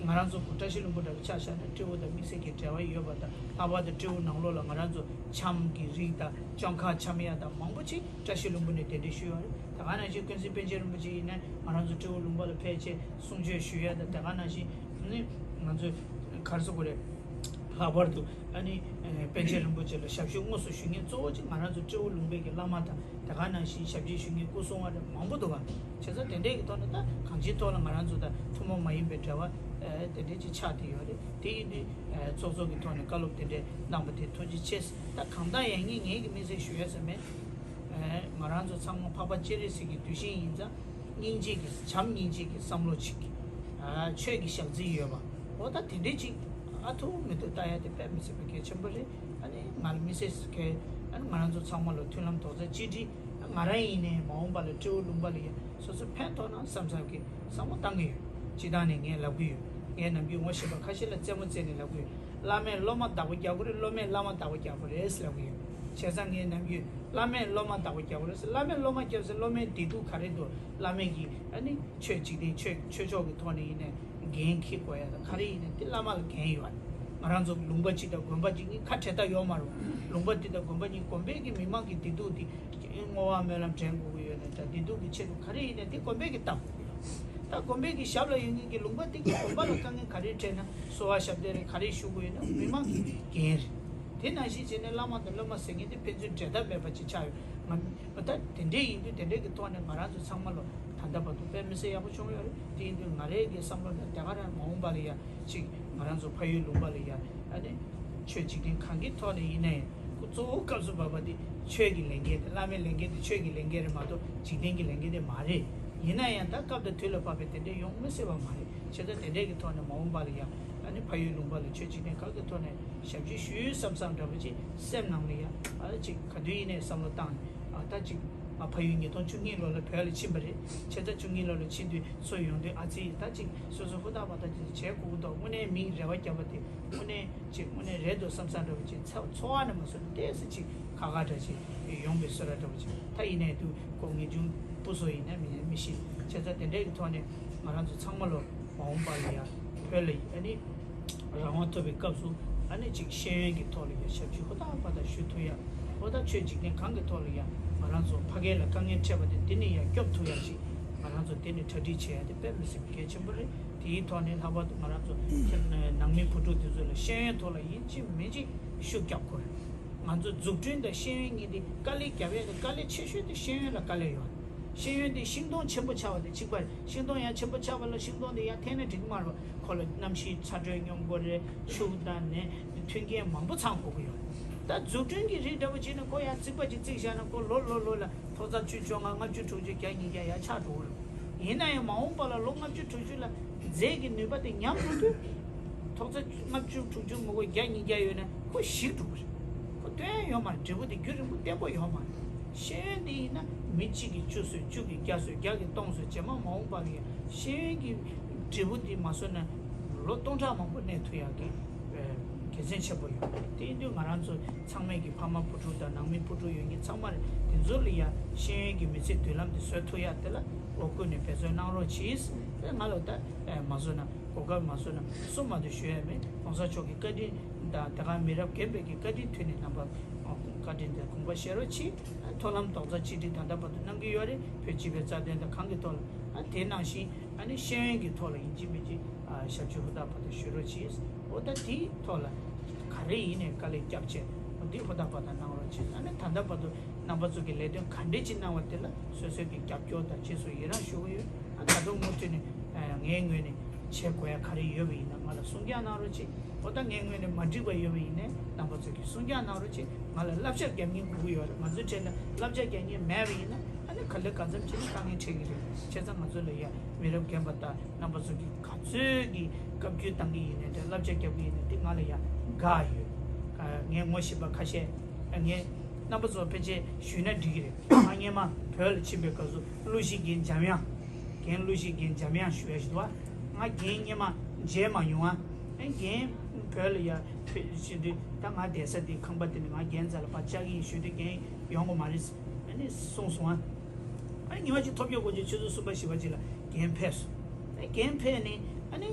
ང་རང་ཚོ་བཀྲ་ཤིས་ལྷུན་པོ་འདྲ་བོ་ཆ་བཞག་ན། སྤྲེའུ་དང་དམིགས་བསལ་གྱི་འབྲེལ་བ་ཡོད་པ་དང་། ལྷག་པར་དུ་སྤྲེའུ་ནང་ལོགས་ལ་ང་རང་ཚོ་འཆམ་གྱི་རིགས་དང་། བཅོམ་ཁ་འཆམ་ཡ་དང་མང་པོ་ཅིག་བཀྲ་ཤིས་ལྷུན་པོ་ནས་གདན་འདྲེན་ཞུས་ཡོད་རེད། དེ་ག་ནང་བཞིན་ཀུན་གཟིགས་པཎ་ཆེན་རིན་པོ་ཆེ་ཡིན་ན་ང་རང་ཚོ་སྤྲེའུ་ལུང་པ་ལ་ཕེབས་བྱས་གསུང་ཆོས་ཞུ་ཡ་དང་། དེ་ག་ནང་བཞིན་ནི་ང་ཚོས་ག་རེ་ཟེར་དགོས་རེད། ལྷག་པར་དུ་ཨ་ནི་ཨེ་པཎ་ཆེན་རིན་པོ་ཆེ་ལ་ཞབས་ཞུ་དངོས་སུ་ཞུ་མཁན་གཙོ་བོ་ཅིག་ང་རང་ཚོ་སྤྲེའུ་ལུང་པའི་གི་བླ་མ་དང་། དེ་ག་ནང་བཞིན་ཞབས་ཕྱི་ཞུ་མཁན་སྐུ་སྲུང་བ་རེད། མང་པོ་འདུག་ག་བྱས་ཙང་དེ་འདྲའི་གི་ཐོག་ནས་ད་གང་ཅིའི་ཐོག་ལ་ང་རང་ཚོ་དང་ཐུན་མོང་མ་ཡིན་པའི་འབྲེལ་བ་ཨེ་དེ་འདྲའི་ཅིག་ཆགས་བསྡད་ཡོད་རེད། དེ་ཡིན་དུས་ཨེ་ཚོགས་གཙོ་གི་ཐོག་ནས་བཀའ་སློབ་དེ་འདྲའི་གནང་པ་དེ་ཐུགས་རྗེ་ཆེ། ད་གང་ལྟར་ཡང་ངས་ངེད་ཀྱི་དམིགས་བསལ་ཞུ་ཡ་ཟེར་མེད། ཨེ་ང་རང་ཚོ་ཚང་མ་འཕགས་པ་སྤྱན་རས་གཟིགས་ཀྱི་གདུལ་ཞིང་ཡིན་ཙང་། སྙིང་རྗེ་གི་བྱམས་སྙིང་རྗེ་གི་བསམ་བློ་ཅིག་ཨ་ཆོས་ཀྱི་ཞག་རྩི་ཡོད་པ། འོ་ད་དེ་འདྲའི་ཅིག་ཨ་ཐུག་མི་ཐུག་ལྟ་ཡ་དེ་དཔེ་མི་སྲིད་པའི་གལ་ཆེན་པོ་རེད། ཨ་ནི་ང་ལ་དམིགས་བསལ་གལ། ཨ་ནི་ང་རང་ཚོ་ཚང་མ་ལ་མཐུན་ལམ་རྡོག་རྩ་གཅིག་སྒྲིལ། ང་རང་ཡིན་ནའི་མ་འོངས་པ་ལ་སྤྲེའུ་ལུང་པ་ལ་ཡ་སོ་སོ་ཕན་ཐོགས་ན་བསམ་བསམ་གི་བསམ་བློ་བཏང་གི་ཡོད། སྤྱིར་བཏང་ནས་ངས་ལབ་གི་ཡོད། ངས་ནམ་རྒྱུན་ངོ་ཤེས་པ་ཁ་ཤས་ལ་རྩེད་མོ་རྩེ་ནས་ལབ་གི་ཡོད། བླ་མས་སློབ་མ་བདག་པོ་རྒྱག་དགོས་རེད། སློབ་མས་བླ་མ་བདག་པོ་རྒྱག་དགོས་རེད་ལབ་གི་ཡོད། བྱས་ཙང་ངས་ནམ་རྒྱུན་བླ་མས་སློབ་མ་བདག་པོ་རྒྱག་དགོས་རེད། བླ་མས་སློབ་མ་བརྒྱབ་ཚེ་སློབ་མའི་བདེ་སྡུག་ག་རེ་འདུག་བླ་མས་ཀྱིས་ཨ་ནི་ཆོས་འཇིག་རྟེན་ཆོས་ཆོས་ཕྱོགས་ཀྱི་ཐོག་ནས་ཡིན་ནའི་འགན་འཁྱེར་དགོས་ཡ་དང་། ག་རེ་ཡིན་ནའི་དེ་བླ་མ་ལ་འགན་ཡོད་རེད། ང་རང་ཚོ་ལུང་པ་གཅིག་དང་དགོན་པ་གཅིག་གཉིས་ཁ་བྲལ་ཐབས་ཡོད་མ་རེད། ལུང་པ་འདི་དང་དགོན་པ་གཉིས་དགོན་པའི་གི་མི་མང་གི་བདེ་སྡུག་འདི་བསྔོ་བ་སྨོན་ལམ་འདྲེན་དགོས་ཀྱི་ཡོད་ནའི། ད་བདེ་སྡུག་གི་ཆེད་དུ་ག་རེ་ཡིན་ནའི་དེ་དགོན་པས་ཀྱིས་བལྟ་དགོས་ཀྱི་ཡོད། ད་དགོན་པའི་གི་ཞབས་ལ་ཡོད་མཁན་གྱི་ལུང་པ་དེ་གི་དགོན་པ་ལ་དཀའ་ངལ་ག་རེ་འཕྲད་ན། གསོལ་བ་ཞབས་བརྟན་རེ་ག་རེ་ཞུ་དགོས་ཡོད་ན་མི་མང་གི་འགན་རེད། དེ་ནང་བཞིན་བྱས་ནས་བླ་མ་དང་སློབ་མ་ཟེར་མཁན་དེ་ཕན་ཚུན་འབྲལ་ཐབས་མེད་པ་ཅིག་ཆགས་ཡོད། ང་ད་དེ་འདྲས་ཡིན་དུས་དེ་འདྲས་ཀྱི་ཐོག་ནས་ང་རང་ཚོ་ཚང་མ་ལ་ད་ལྟ་བར་དུ་དཔེ་མི་སྲིད་ཡག་པོ་བྱུང་ཡོད་རེད། དེ་ཡིན་དུས་ང་རའི་གི་བསམ་བློ་ལ་དེ་ག་རང་མ་འོངས་པ་ལ་ཡ་ཅིག་ང་རང་ཚོ་ཕ་ཡུལ་ལུང་པ་ལ་ཡ་ཨ་ནི་ཆོས་འཇིག་རྟེན་གང་གི་ཐོག་ནས་ཡིན་ན་ཡང་ཁོ་གཙོ་བོ་སྐབས་སུ་བབ་པ་དེ་ཆོས་ཀྱི་ལས་འགན་དེ། བླ་མའི་ལས་འགན་དེ་ཆོས་ཀྱི་ལས་འགན་རེད་མ་གཏོགས་འཇིག་རྟེན་གྱི་ལས་འགན་དེ་མ་རེད། ཡིན་ན་ཡང་ད་སྐབས་དང་དུས་ལ་བབ་པའི་དེ་འདྲས་ཡོང་མི་སྲིད་པ་མ་རེད། བྱས་ཙང་དེ་འདྲས་ཀྱི་ཐོག་ནས་མ་འོངས་པ་ལ་ཡ་ཨ་ནི་ཕ་ཡུལ་ལུང་པ་ལ་ཆོས་འཇིག་རྟེན་གང་གི་ཐོག་ནས་ཞབས་ཕྱི་ཞུས་བསམ་བསམ་འདྲ་པོ་ཅིག་སེམས་ནང་ལ་ཡ་ཨ་ཅིག་ག་དུས་ཡིན་ནའི་བསམ་བློ་བཏང་ནས། ཨ་ད་ཅིག་ང་ཕ་ཡུལ་ཉིས་སྟོང་བཅུ་གཉིས་ལོ་ལ་བོད་ལ་ཕྱིན་པ་རེད། བྱས་ཙང་བཅུ་གཉིས་ལོ་ལ་ཕྱིན་དུས་ཚུར་ཡོང་དུས་ཨ་ཙི་ད་ཅིག་སོ་སོ་ཧུར་ཐག་པ་ད་ཅིག་བྱེད་དགོས་ཀྱི་འདུག་དངོས་གནས་མིས་རེ་བ་བརྒྱབ་པ་དེ་དངོས་གནས་ཅིག་དངོས་གནས་རེད་འདུག་བསམ་བསམ་འདྲ་པོ་ཅིག་ཚ་ཚོར་བ་ནས་མ་བཟོད་ནས་ཏོག་ཙམ་ཅིག་ཁག་ཁག་འདྲ་ཅིག་ཡོང་པའི་བཟོ་འདྲ་འདྲ་པོ་ཅིག་ད་ཡིན་ནའི་དུས་ཁོ་ངེས་འབྱུང་སྤུ་སོ་ཡིན་ན་མི་མི་ཤེས། བྱས་ཙང་དེ་འདྲའི་གི་ཐོག་ནས་ང་རང་ཚོ་ཚང་མ་ལོ་མ་འོངས་པ་ལ་ཡ་བོད་ལ་ཨ་ནི་རང་དབང་ཐོབ་པའི་སྐབས་སུ་ཨ་ནི་ཅིག་ཤེས་ཡོན་གྱི་ཐོག་ལ་ཡ་ཞབས་ཕྱི་ཧུར་ཐག་པ་ཐག་ཞུ་ཐུབ་ཡ། ཧུར་ཐག་ཆོས་འཇིག་རྟེན་གང་གི་ཐོག་ལ་ཡ་ང་རང་ཚོ་ཕ་གི་ལ་དཀའ་ངལ་འཕྲད་པ་དེ་འདི་ནས་ཡ་སྐྱོབ་ཐུབ་ཡ་ཅིག་ང་རང་ཚོ་འདི་ནས་གྲ་སྒྲིག་བྱེད་ཡ་དེ་དཔེ་མི་སྲིད་པའི་གལ་ཆེན་པོ་རེད། དེའི་ཐོག་ནས་ལྷག་པར་དུ་ང་རང་ཚོ་ནང་མི་བུ་ཕྲུག་དེ་ཚོ་ལ་ཤེས་ཡོན་ཐོག་ལ་ཡིན་གཅིག་མིན་གཅིག་ཤུགས་རྒྱབ་དགོས་རེད། ང་ཚོ་འཛུགས་སྐྲུན་དང་ཤེས་ཡོན་གཉིས་དེ་དཀའ་ལས་རྒྱབ་ཡ་དེ་དཀའ་ལས་ཆེ་ཤོས་དེ་ཤེས་ཡོན་ལ་དཀའ་ལས་ཡོད། ཤེས་ཡོན་དེ་ཤིང་སྡོང་ཆེན་པོ་ཆགས་པ་དེ་གཅིག་པ་རེད། ཤིང་སྡོང་ཡང་ཆེན་པོ་ཆགས་པ་ལ་ཤིང་སྡོང་དེ་ཡར་འཐེན་ན་འགྲིག་གི་མ་རེད་པ། ཁོ་ལ་གནམ་གཤིས་ཚ་དྲོད་སྙོམས་དགོས་རེད། ཆུ་དང་ནས་མཐུན་རྐྱེན་མང་པོ་ཚང་དགོས་ཀྱི་ཡོད། ད་འཛུགས་སྐྲུན་གྱི་རིགས་འདྲ་པོ་བྱས་ན་ཁོ་ཡར་རྩིག་པ་ཅིག་བརྩིགས་བཞག་ན་ཁོ་ལོ་ལོ་ལོ་ལ་ཐོག་རྩ་བཅུ་བཅོ་ལྔ་ལྔ་བཅུ་དྲུག་ཅུ་བརྒྱ་ཉིས་བརྒྱ་ཡར་ཆག་འགྲོ་གི་རེད། ཡིན་ན་ཡང་མ་འོངས་པ་ལ་ལོ་ལྔ་བཅུ་དྲུག་ཅུ་ལ་རྫས་ཀྱི་ནུས་པ་དེ་ཉམས་འགྲོ་དུས། ཐོག་ཚད་ལྔ་བཅུ་དྲུག་ཅུ་མི་དགོས་བརྒྱ་ཉིས་བརྒྱ་ཡོད་ན་ཁོ་ཞིག་འགྲོ་གི་རེད། ཁོ་སྟོན་ཡ་ཡོད་མ་རེད། འབྲས་བུ་དེ་རྒྱུན་རིང་པོ་བརྟན་པོ་ཡོད་མ་རེད། ཤེས་ཡོན་དེ་ཡིན་ན་མི་གཅིག་གིས་བཅུ་བཟོས། བཅུ་གིས་བརྒྱ་བཟོས། བརྒྱ་གིས་སྟོང་བཟོས། རྗེས་མ་མ་འོངས་པ་ལ་ཡང་ཤེས་ཡོན་གྱི་འབྲས་བུ་དེ་མ་བཟོས་ན་ལོ་སྟོང་ཕྲག་མང་པོ་གནས་ཐུབ་ཡག་གི་ཨེ་ དགེ་མཚན་ཆེན་པོ་ཡོད། དེ་ཡིན་དུས་ང་རང་ཚོ་ཚང་མས་ཀྱི་ཕ་མ་བུ་ཕྲུག་དང་ནང་མི་བུ་ཕྲུག་ཡོད་མཁན་ཚང་མར་དེ་ཚོ་ལ་ཡ་ཤེས་ཡོན་གྱི་མི་ཚེ་མདུན་ལམ་དེ་བཟོ་ཐུབ་ཡ་དེ་ལ་འོ་ཀུན་ནས་འབད་བརྩོན་གནང་རོགས་གྱིས། དེ་ང་ལ་ད་མ་བཟོ་ན་གོ་སྐབས་མ་བཟོ་ན་གསུང་མ་ཐུབ་ཞུ་ཡ་མེད། ༸གོང་ས་མཆོག་གི་བཀའ་དྲིན་དང་དེ་ག་མི་རབས་རྒན་པའི་གི་བཀའ་དྲིན་མཐུད་ནས་རྣམ་པ་བཀའ་དྲིན་དེ་དགོངས་པ་བཞེས་རོགས་གྱིས། མཐོང་ལམ་རྡོག་རྩ་གཅིག་སྒྲིལ་ད་ལྟ་བར་དུ་གནང་གི་ཡོད་རེད། བོད་སྤྱི་པའི་རྩ་དོན་དང་གང་གི་ཐོག་ལ་དེ་ནང་བཞིན་ཨ་ནི་ཤེས་ཡོན་གྱི་ཐོག་ལ་ཡིན་གཅིག་མིན་གཅིག་ཞབས་ཕྱི་ཧུར་ཐག་བར་དུ་ཞུ་རོགས་གྱིས། འོ་ད་དེའི་ཐོག་ལ་ག་རེ་ཡིན་ནའི་དཀའ་ལས་བརྒྱབ་བྱས་འོ་དེ་ཧུར་ཐག་བར་དུ་གནང་རོགས་གྱིས། ཨ་ནི་ད་ལྟ་བར་དུ་རྣམ་པ་ཚོ་གི་ལས་དོན་ག་འདྲས་ཅིག་གནང་བ་དེ་ལ་སོ་སོའི་གི་རྒྱབ་སྐྱོར་དང་རྗེས་སུ་ཡི་རང་ཞུ་གི་ཡོད། ཨ་ད་དུང་མུ་མཐུད་ནས་ངའི་ངོས་ནས་བྱེད་དགོས་ཡ་ག་རེ་ཡོད་པ་ཡིན་ན་ང་ལ་གསུང་བཤད་གནང་རོགས་གྱིས། འོ་ད་ངའི་ངོས་ནས་མ་འགྲིག་པ་ཡོད་པ་ཡིན་ནའི་རྣམ་པ་ཚོ་གིས་གསུང་བཤད་གནང་རོགས་གྱིས། ང་ལ་བསླབ་བྱ་རྒྱབ་མཁན་དགོས་ཀྱི་ཡོད་རེད། ང་ཚོའི་གྲས་ལ་བསླབ་བྱ་རྒྱག་མཁན་མེད་པ་ཡིན་ན་ཨ་ནི་ག་ལེ་ག་ཙམ་བྱས་ནས་དཀའ་ངལ་འཕྲད་ཀྱི་རེད། བྱས་ཙང་ང་ཚོ་ལ་ཡ་མི་རབས་རྒན་པ་དང་རྣམ་པ་ཚོ་གིས་ག་ཚོད་ཀྱི་བཀའ་བཀྱོན་བཏང་གི་ཡིན་ནའི་འདྲ་བསླབ་བྱ་རྒྱབ་ཀྱི་ཡིན་ནའི་དེ་ང་ལ་ཡ་དགའ་ཡོད། ངས་ངོ་ཤེས་པ་ཁ་ཤས་ངས་རྣམ་པ་ཚོ་ཕལ་ཆེར་ཞུས་ན་འགྲིག་གི་རེད། ང་སྔོན་མ་བོད་ལ་ཕྱིན་པའི་སྐབས་སུ་གླུ་གཞས་རྒན་འཇམ་དབྱངས། རྒན་གླུ་གཞས་རྒན་འཇམ་དབྱངས་ཞུ་ཡ་ཞིག་འདུག་བ། ང་རྒན་སྔོན་མ་མཇལ་མ་མྱོང་བ། ཨེ་རྒན་བོད་ལ་ཡ་ཕེབས་ཞུ་དུས་ད་ང་བསྡད་ས་དེ་ཁང་པ་དེ་ནས་ང་རྒན་རྩ་ལ་ཕར་བཅར་གྱི་ཡིན་ཞུ་དུས་རྒན་ཡོང་གི་མ་རེད་ཨ་ནི་གསུངས་སོང་ཨ། ཨ་ནི་ཉི་མ་གཅིག་ཐོབ་སྐྱོ་དགོང་ཆུ་ཚོད་གསུམ་པ་བཞི་པ་ཅིག་ལ་རྒན་ཕེབས་སོང་། ཨ་རྒན་ཕེབས་ནས་ཨ་ནི་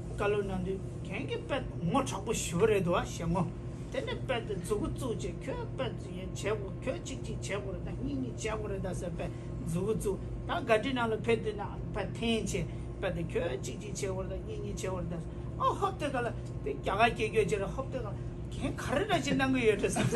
བཀའ་སློབ་གནང་དུས་རྒན་གྱིས་དཔེ་ངོ་དྲག་པོ་ཞེ་པོ་རེད་འདུག་བ་ཞལ་ངོ་། དེ་ནས་དཔེ་དེ་མཛུ་གུ་བཙུགས་བྱས་ཁྱོད་དཔེ་དེ་ཡན་བྱེད་དགོས། ཁྱོད་གཅིག་གཅིག་བྱེད་དགོས་རེད་ད། གཉིས་གཉིས་བྱེད་དགོས་རེད་ད་ཟེར་དཔེ་མཛུ་གུ་བཙུགས། ད་ག་འདྲི་ནང་ལ་ཕེབས་དུས་ན་དཔེ་འཐེན་བྱས་དཔེ་དེ་ཁྱོད་གཅིག་གཅིག་བྱེད་དགོས་རེད་ད། གཉིས་གཉིས་བྱེད་དགོས་རེད་ད། ཨོ་ཧོབ་དེ་ག་ལ་དེ་རྒྱ་གར་སྐད་སྐྱོད་བྱས་ར་ཧོབ་དེ་ག་ལ་རྒན་ག་རེ་འདྲ་ཅིག་གནང་གི་ཡོད་འདྲ་བསམ་ས་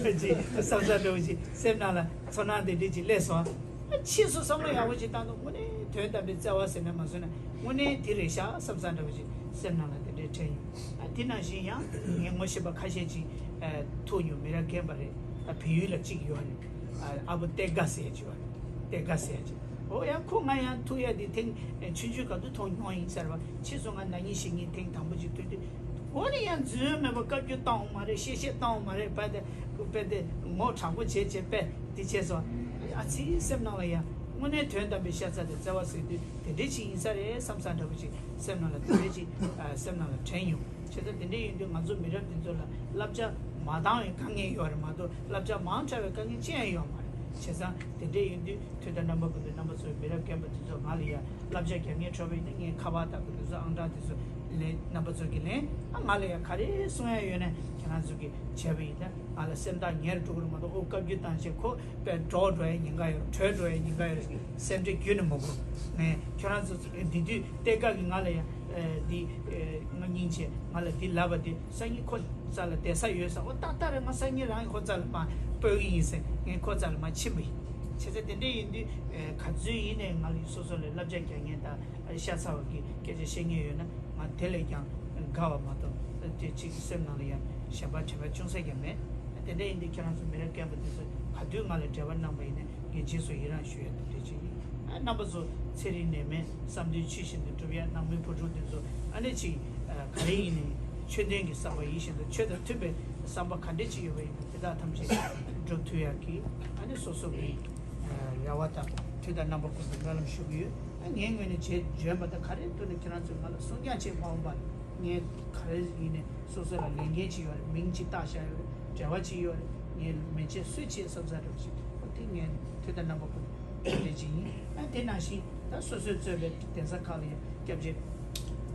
འདྲ་ཅིག་བསམ་ས་འདྲ་བོ་ཅིག་སེམས་ནང་ལ་ཚོར་སྣང་དེ་འདྲ་ཅིག་སླེབས་སོང་། ཕྱིས་སུ་བསམ་བློ་ཡག་པོ་ཅིག་བཏང་འདུག་དངོས་གནས་དོན་དམ་པའི་བརྩེ་བ་ཟེར་ན་མ་བཟོད་ན་དངོས་གནས་དེ་རེད་ཤག་བསམ་ས་འདྲ་བོ་ཅིག་སེམས་ནང་ལ་དེ་འདྲའི་དྲན་ཡོང་། ཨ་དེ་ནང་བཞིན་ཡང་ངས་ངོ་ཤེས་པ་ཁ་ཤས་ཅིག་ཨ་ཐུག་མྱོང་། མི་རབས་རྒན་པ་རེད། ཨ་བལ་ཡུལ་ལ་གཅིག་ཡོད་རེད། ཨ་ཨ་བུ་ཏེ་དགའ་ཟེར་ཡ་ཅིག་ཡོད་རེད། ཏེ་དགའ་ཟེར་ཡ་ཅིག་ཨོ་ཡང་ཁོ་ང་ཡང་ཐུག་ཡ་དེ་ཐེངས་ཆུང་ཆུང་སྐབས་དུ་མཐོང་མྱོང་ཡིན་ཟེར་བ། ཕྱིས་སུ་ང་ན་ནིང་གཞེས་ནིང་ཐེངས་དང་པོ་ཅིག་ཐུག་དུས་འོ་ནི་ཡང་རྫུན་མེད་པ་བཀའ་བཀྱོན་བཏང་འོང་མ་རེད། གཤེ་གཤེ་བཏང་འོང་མ་རེད། དཔེ་དེ་དཔེ་དེ་ངོ་དྲག་པོ་བྱས་བྱས་དཔེ་དེ་བྱས་སོང་། ཨ་ཙི་སེམས་ནང་ལ་ཡ་དངོས་གནས་དོན་དམ་པའི་ཤ་ཚ་དེ་བརྩེ་བ་ཟེར་དུས་དེ་འདྲས་ཅིག་ཡིན་ས་རེད་བསམ་ས་འདྲ་པོ་ཅིག་སེམས་ནང་ལ་དེ་འདྲས་ཅིག་ཨ་སེམས་ནང་ལ་དྲན་ཡོང་། བྱས་ཙང་དེ་འདྲས་ཡིན་དུས་ང་ཚོ་མི་རབས་འདི་ཚོ་ལ་བསླབ་བྱ་མ་བཏང་བའི་དཀའ་ངལ་ཡོད་རེད་མ་གཏོགས་བསླབ་བྱ་མང་དྲགས་པའི་དཀའ་ངལ་ཅི་ཡང་ཡོད་མ་རེད། བྱས་ཙང་དེ་འདྲས་ཡིན་དུས་དུས་དང་རྣམ་པ་ཀུན་ཏུ་རྣམ་པ་ཚོའི་མི་རབས་རྒན་པ་འདི་ཚོ་ང་ལ་ཡ་བསླབ་བྱ་རྒྱག་མཁན་འཕྲོད་པ་ཡིན་ན་ངས་ཁ་པར་དང་ཀུན་ཏུ་ཚོ་ཨང་གྲངས་དེ་ཚོ་ལེན། རྣམ་པ་ཚོ་གིས་ལེན། ཨ་ང་ལ་ཡ་ག་རེ་གསུང་ཡ་ཡོད་ན་ཁྱེད་རང་ཚོ་གིས་བྱས་པ་ཡིན་ན་ང་ལ་སེམས་ཐག་ཉེ་རུ་འགྲོ་གི་རེད་མ་གཏོགས་ཨོ་བཀའ་བརྒྱུད་བཏང་བྱས་ཁོ་དཔེ་འགྲོ་འགྲོ་ཡ་ཉེན་ཁ་ཡོད་རེད། བྲོས་འགྲོ་ཡ་ཉེན་ཁ་ཡོད་རེད། སེམས་ཁྲལ་ཁྱོན་ནས་མ་དགོས། ངས་ཁྱོད་རང་ཚོ་འདི་དུས་གཏེར་ཁ་གིས་ང་ལ་ཡ་འདི་ང་སྙིང་རྗེ་ང་ལ་འདི་ལབ་པ་དེ་སང་ཉིན་ཁོ་རྩ་ལ་བསྡད་ས་ཡོད་ས། འོ་ཏག་ཏག་རེད། ང་སང་ཉིན་རང་གི་ཁོ་རྩ་ལ་མ་སྤོ་གི་ཡིན་ཟེར་ངས་ཁོ་རྩ་ལ་མ་ཕྱིན་པ་ཡིན། བྱས་ཙང་དེ་འདྲ་ཡིན་དུས་ག་ཚོད་ཡིན་ནའི་ང་ལ་སོ་སོ་ལ་བསླབ་བྱ་རྒྱག་མཁན་དང་ཤ་ཚ་བ་གི་སྐད་ཆ་བཤད་མཁན་ཡོད་ན་ང་དེ་ལས་ཀྱང་དགའ་བ་མ་གཏོགས་དེ་གཅིག་གི་སེམས་ནང་ལ་ཡང་ཞེན་པ་དྲན་པ་ཅུང་ཟད་ཀྱང་མེད། དེ་འདྲ་ཡིན་དུས་ཁྱེད་རང་ཚོ་མི་རབས་རྒན་པ་དེ་ཚོ་ག་དུས་ང་ལ་འབྲེལ་བ་གནང་པ་ཡིན་ན་ངས་རྗེས་སུ་ཡི་རང་ཞུ་ཡ་དེ་འདྲ་ཅིག་ཡིན། རྣམ་པ་ཚོ་ཚེ་རིང་ནད་མེད་བསམ་དོན་ཆོས་བཞིན་དུ་འགྲུབ་ཡ། ནང་མི་བུ་ཕྲུག་དེ་ཚོ་ཨ་ནེ་ཅིག་ག་རེ་ཡིན་ནའི་ཆོས་ལྡན་གྱི་བསམ་པ་ཡིད་བཞིན་དུ་ཆོས་དང་མཐུན་པའི་བསམ་པ་ག་འདྲ་ཅིག་ཡོད་པ་ཡིན་ན་དེ་དག་ཐམས་ཅད་འགྲུབ་ཐུབ་ཡ་གི་ཨ་ནེ་སོ་སོ་གི་རེ་བ་དང་དུས་དང་རྣམ་པ་ཀུན་ཏུ་སྨོན་ལམ་ཞུ་གི་ཡོད། ཨ་ངའི་ངོས་ནས་བྱས་འཇོན་པ་དང་ག་རེ་འདུག་ན་ཁྱེད་རང་ཚོས་ང་ལ་གསུང་རྐྱང་བྱས་མ་འོངས་པ་ངས་ག་རེ་ཡིན་ནའི་སོ་སོ་ལ་ལས་འགན་ཅིག་ཡོད་རེད། མིང་ཅིག་བཏགས་བཞག་ཡོད་རེད། འབྲེལ་བ་ཅིག་ཡོད་རེད། ངས་མེད་ཅེས་སུས་བྱས་བསམ་ས་འདྲ་བོ་ཅིག་ཨོ་དེ་ངས་དུས་དང་རྣམ་པ་ཀུན་ཏུ་དེ་ཅིག་ཡིན། ཨ་དེ་ནང་བཞིན་ད་སོ་སོས་གཙོས་པའི་གདན་ས་ཁག་ལ་ཡང་སྐྱབས་རྗེ་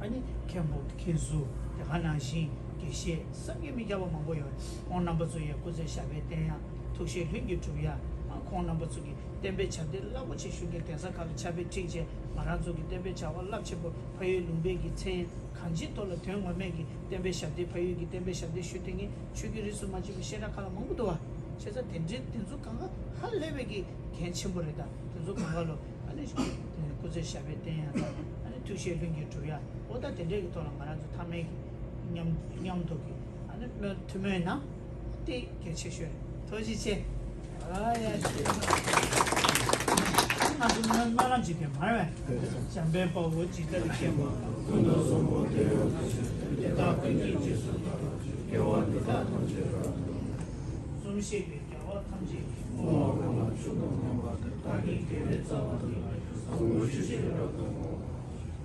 ཨ་ནི་མཁན་པོ་མཁན་ཟུར་དེ་ག་ནང་བཞིན་དགེ་བཤེས་བསམ་གྱིས་མི་ཁྱབ་པ་མང་པོ་ཡོད་རེད། ཁོང་རྣམ་པ་ཚོ་ཡང་སྐུ་ཚེ་ཞབས་པད་བརྟན་ཡ། ཐུགས་བཞེད་ལྷུན་གྱིས་གྲུབ་ཡ། ཨ་ཁོང་རྣམ་པ་ཚོ་གིས་བསྟན་པའི་ཞབས་འདེགས་རླབས་པོ་ཆེ་ཞུ་མཁན་གདན་ས་ཁག་ལ་ཕྱག་དཔེ་ཁྲིད་བྱས་ང་རང་ཚོ་གི་བསྟན་པའི་བྱ་བ་རླབས་ཆེན་པོ་ཕ་ཡུལ་ལུང་པའི་གི་མཚན་གང་ཅིའི་ཐོག་ལ་དོན་ངོ་མས་ཀྱི་བསྟན་པའི་ཞབས་འདེགས་ཕ་ཡུལ་གྱི་བསྟན་པའི་ཞབས་འདེགས་ཞུ་མཁན་ཆོས་བརྒྱུད་རིས་སུ་མ་ཆད་པའི་བཤད་གྲྭ་ཁག་ལ་མང་པོ་འདུག་བ། བྱས་ཙང་དེ་འདྲའི་དེ་ཚོ་གང་ག་ཧ་ལས་པའི་གི་གལ་ཆེན་པོ་རེད། ད་དེ་ཚོ་གང་ག་ལོ་ཨ་ནི་སྐུ་ཚེ་ཞབས་པད་བརྟན་ཡ་དང་ཨ་ནི་ཐུགས་བཞེད་ལྷུན་གྱིས་གྲུབ་ཡ། འོ་ད་དེ་འདྲའི་གི་ཐོག་ལ་ང་རང་ཚོ་ཐ་མའི་གི་མཉམ་མཉམ་དུ་གི་ཨ་ནི་སྨོན་ཐུགས་སྨོན་གནང་། དེ་གལ་ཆེ་ཤོས་རེད། ཐུགས་རྗེ་ཆེ། ཨ་ཡ་ཆེ། ང་ཚོ་སྨོན་སྨོན་ལམ་བྱེད་མཁན་མ་རེད་པས། འཇམ་དཔལ་དཔའ་བོས་ཇི་ལྟར་མཁྱེན་པ། ཀུན་ཏུ་བཟང་པོ་དེ་ཡང་དག་ཞིང་དེ་དག་ཀུན་གྱི་རྗེས་སུ་བདག་སློབ་ཅིང་། དགེ་བ་འདི་དག་ཐམས་ཅད་རབ་ཏུ་བསྔོ། གསུང་བཤད་པའི་རྒྱལ་བ་ཐམས་ཅད་ཀྱིས། བསྔོ་བ་ཀུན་ལ་མཆོག་ཏུ་བསྔགས་པ་དེ། བདག་གི་དགེ་བའི་རྩ་བ་ཉིད། བཟང་པོ་ཇི་བཞིན་རབ་ཏུ་བསྔོ།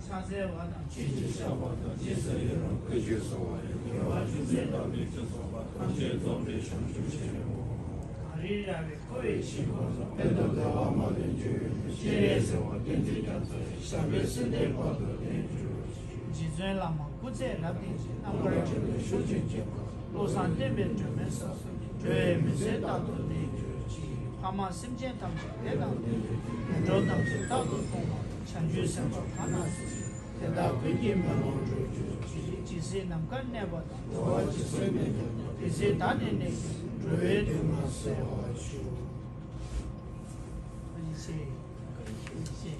ཕྱག་འཚལ་བ་དང་། ཆོས་ཀྱི་བཤགས་པ་དང་། རྗེས་སུ་ཡི་རང་བསྐུལ་ཞིང་གསོལ་བ་ཡི། དགེ་བ་ཅུང་ཟད་དག་པའི་ཕྱིར་སོགས་པ་ཐམས་ཅད་རྫོགས་པའི་བྱང་ཆུབ་ཕྱིར་རོ། གངས་རི་ར་བས་བསྐོར་བའི་ཞིང་ཁམས་སུ། ཕན་དང་བདེ་བ་མ་ལུས་རྒྱུ་ཡོད་པའི། སྤྱན་རས་གཟིགས་དབང་བསྟན་འཛིན་རྒྱ་མཚོ་ཡི། ཞབས་པད་སྲིད་མཐའི་བར་དུ་བརྟན་གྱུར་ཅིག་རྗེ་བཙུན་བླ་མ་སྐུ་ཚེ་རབ་བརྟན་ཅིང་། རྣམ་དཀར་འཁྲུལ་པའི་ཕྱོགས་བཅུར་ཁྱབ་པ། བློ་བཟང་བསྟན་པའི་སྒྲོན་མེ་སོགས་སུ། འགྲོ་བའི་མུན་སེལ་རྟག་ཏུ་གནས་གྱུར་ཅིག་ཕ་མ་སེམས་ཅན་ཐམས་ཅད་བདེ་དང་ལྡན་པའི། ངན་འགྲོ་ཐམས་ཅད་རྟག་ཏུ་སྟོངས་པ། བྱང་ཆུབ་སེམས་དཔའ་གང་ན་སུ་ཞིག་དེ་དག་ཀུན་གྱི་སྨོན་ལམ་འགྲུབ་གྱུར་ཅིག་ཇི་སྲིད་ནམ་མཁའ་གནས་པ་དང་། འགྲོ་བ་ཇི་སྲིད་གནས་ཀྱང་དེ་སྲིད་བདག་ནི་གནས་ཀྱི་འགྲོ་བའི་དོན་ལ་གསོལ་བ་ཞུ། བཀའ་དྲིན་ཆེ། བཀའ་དྲིན་ཆེ།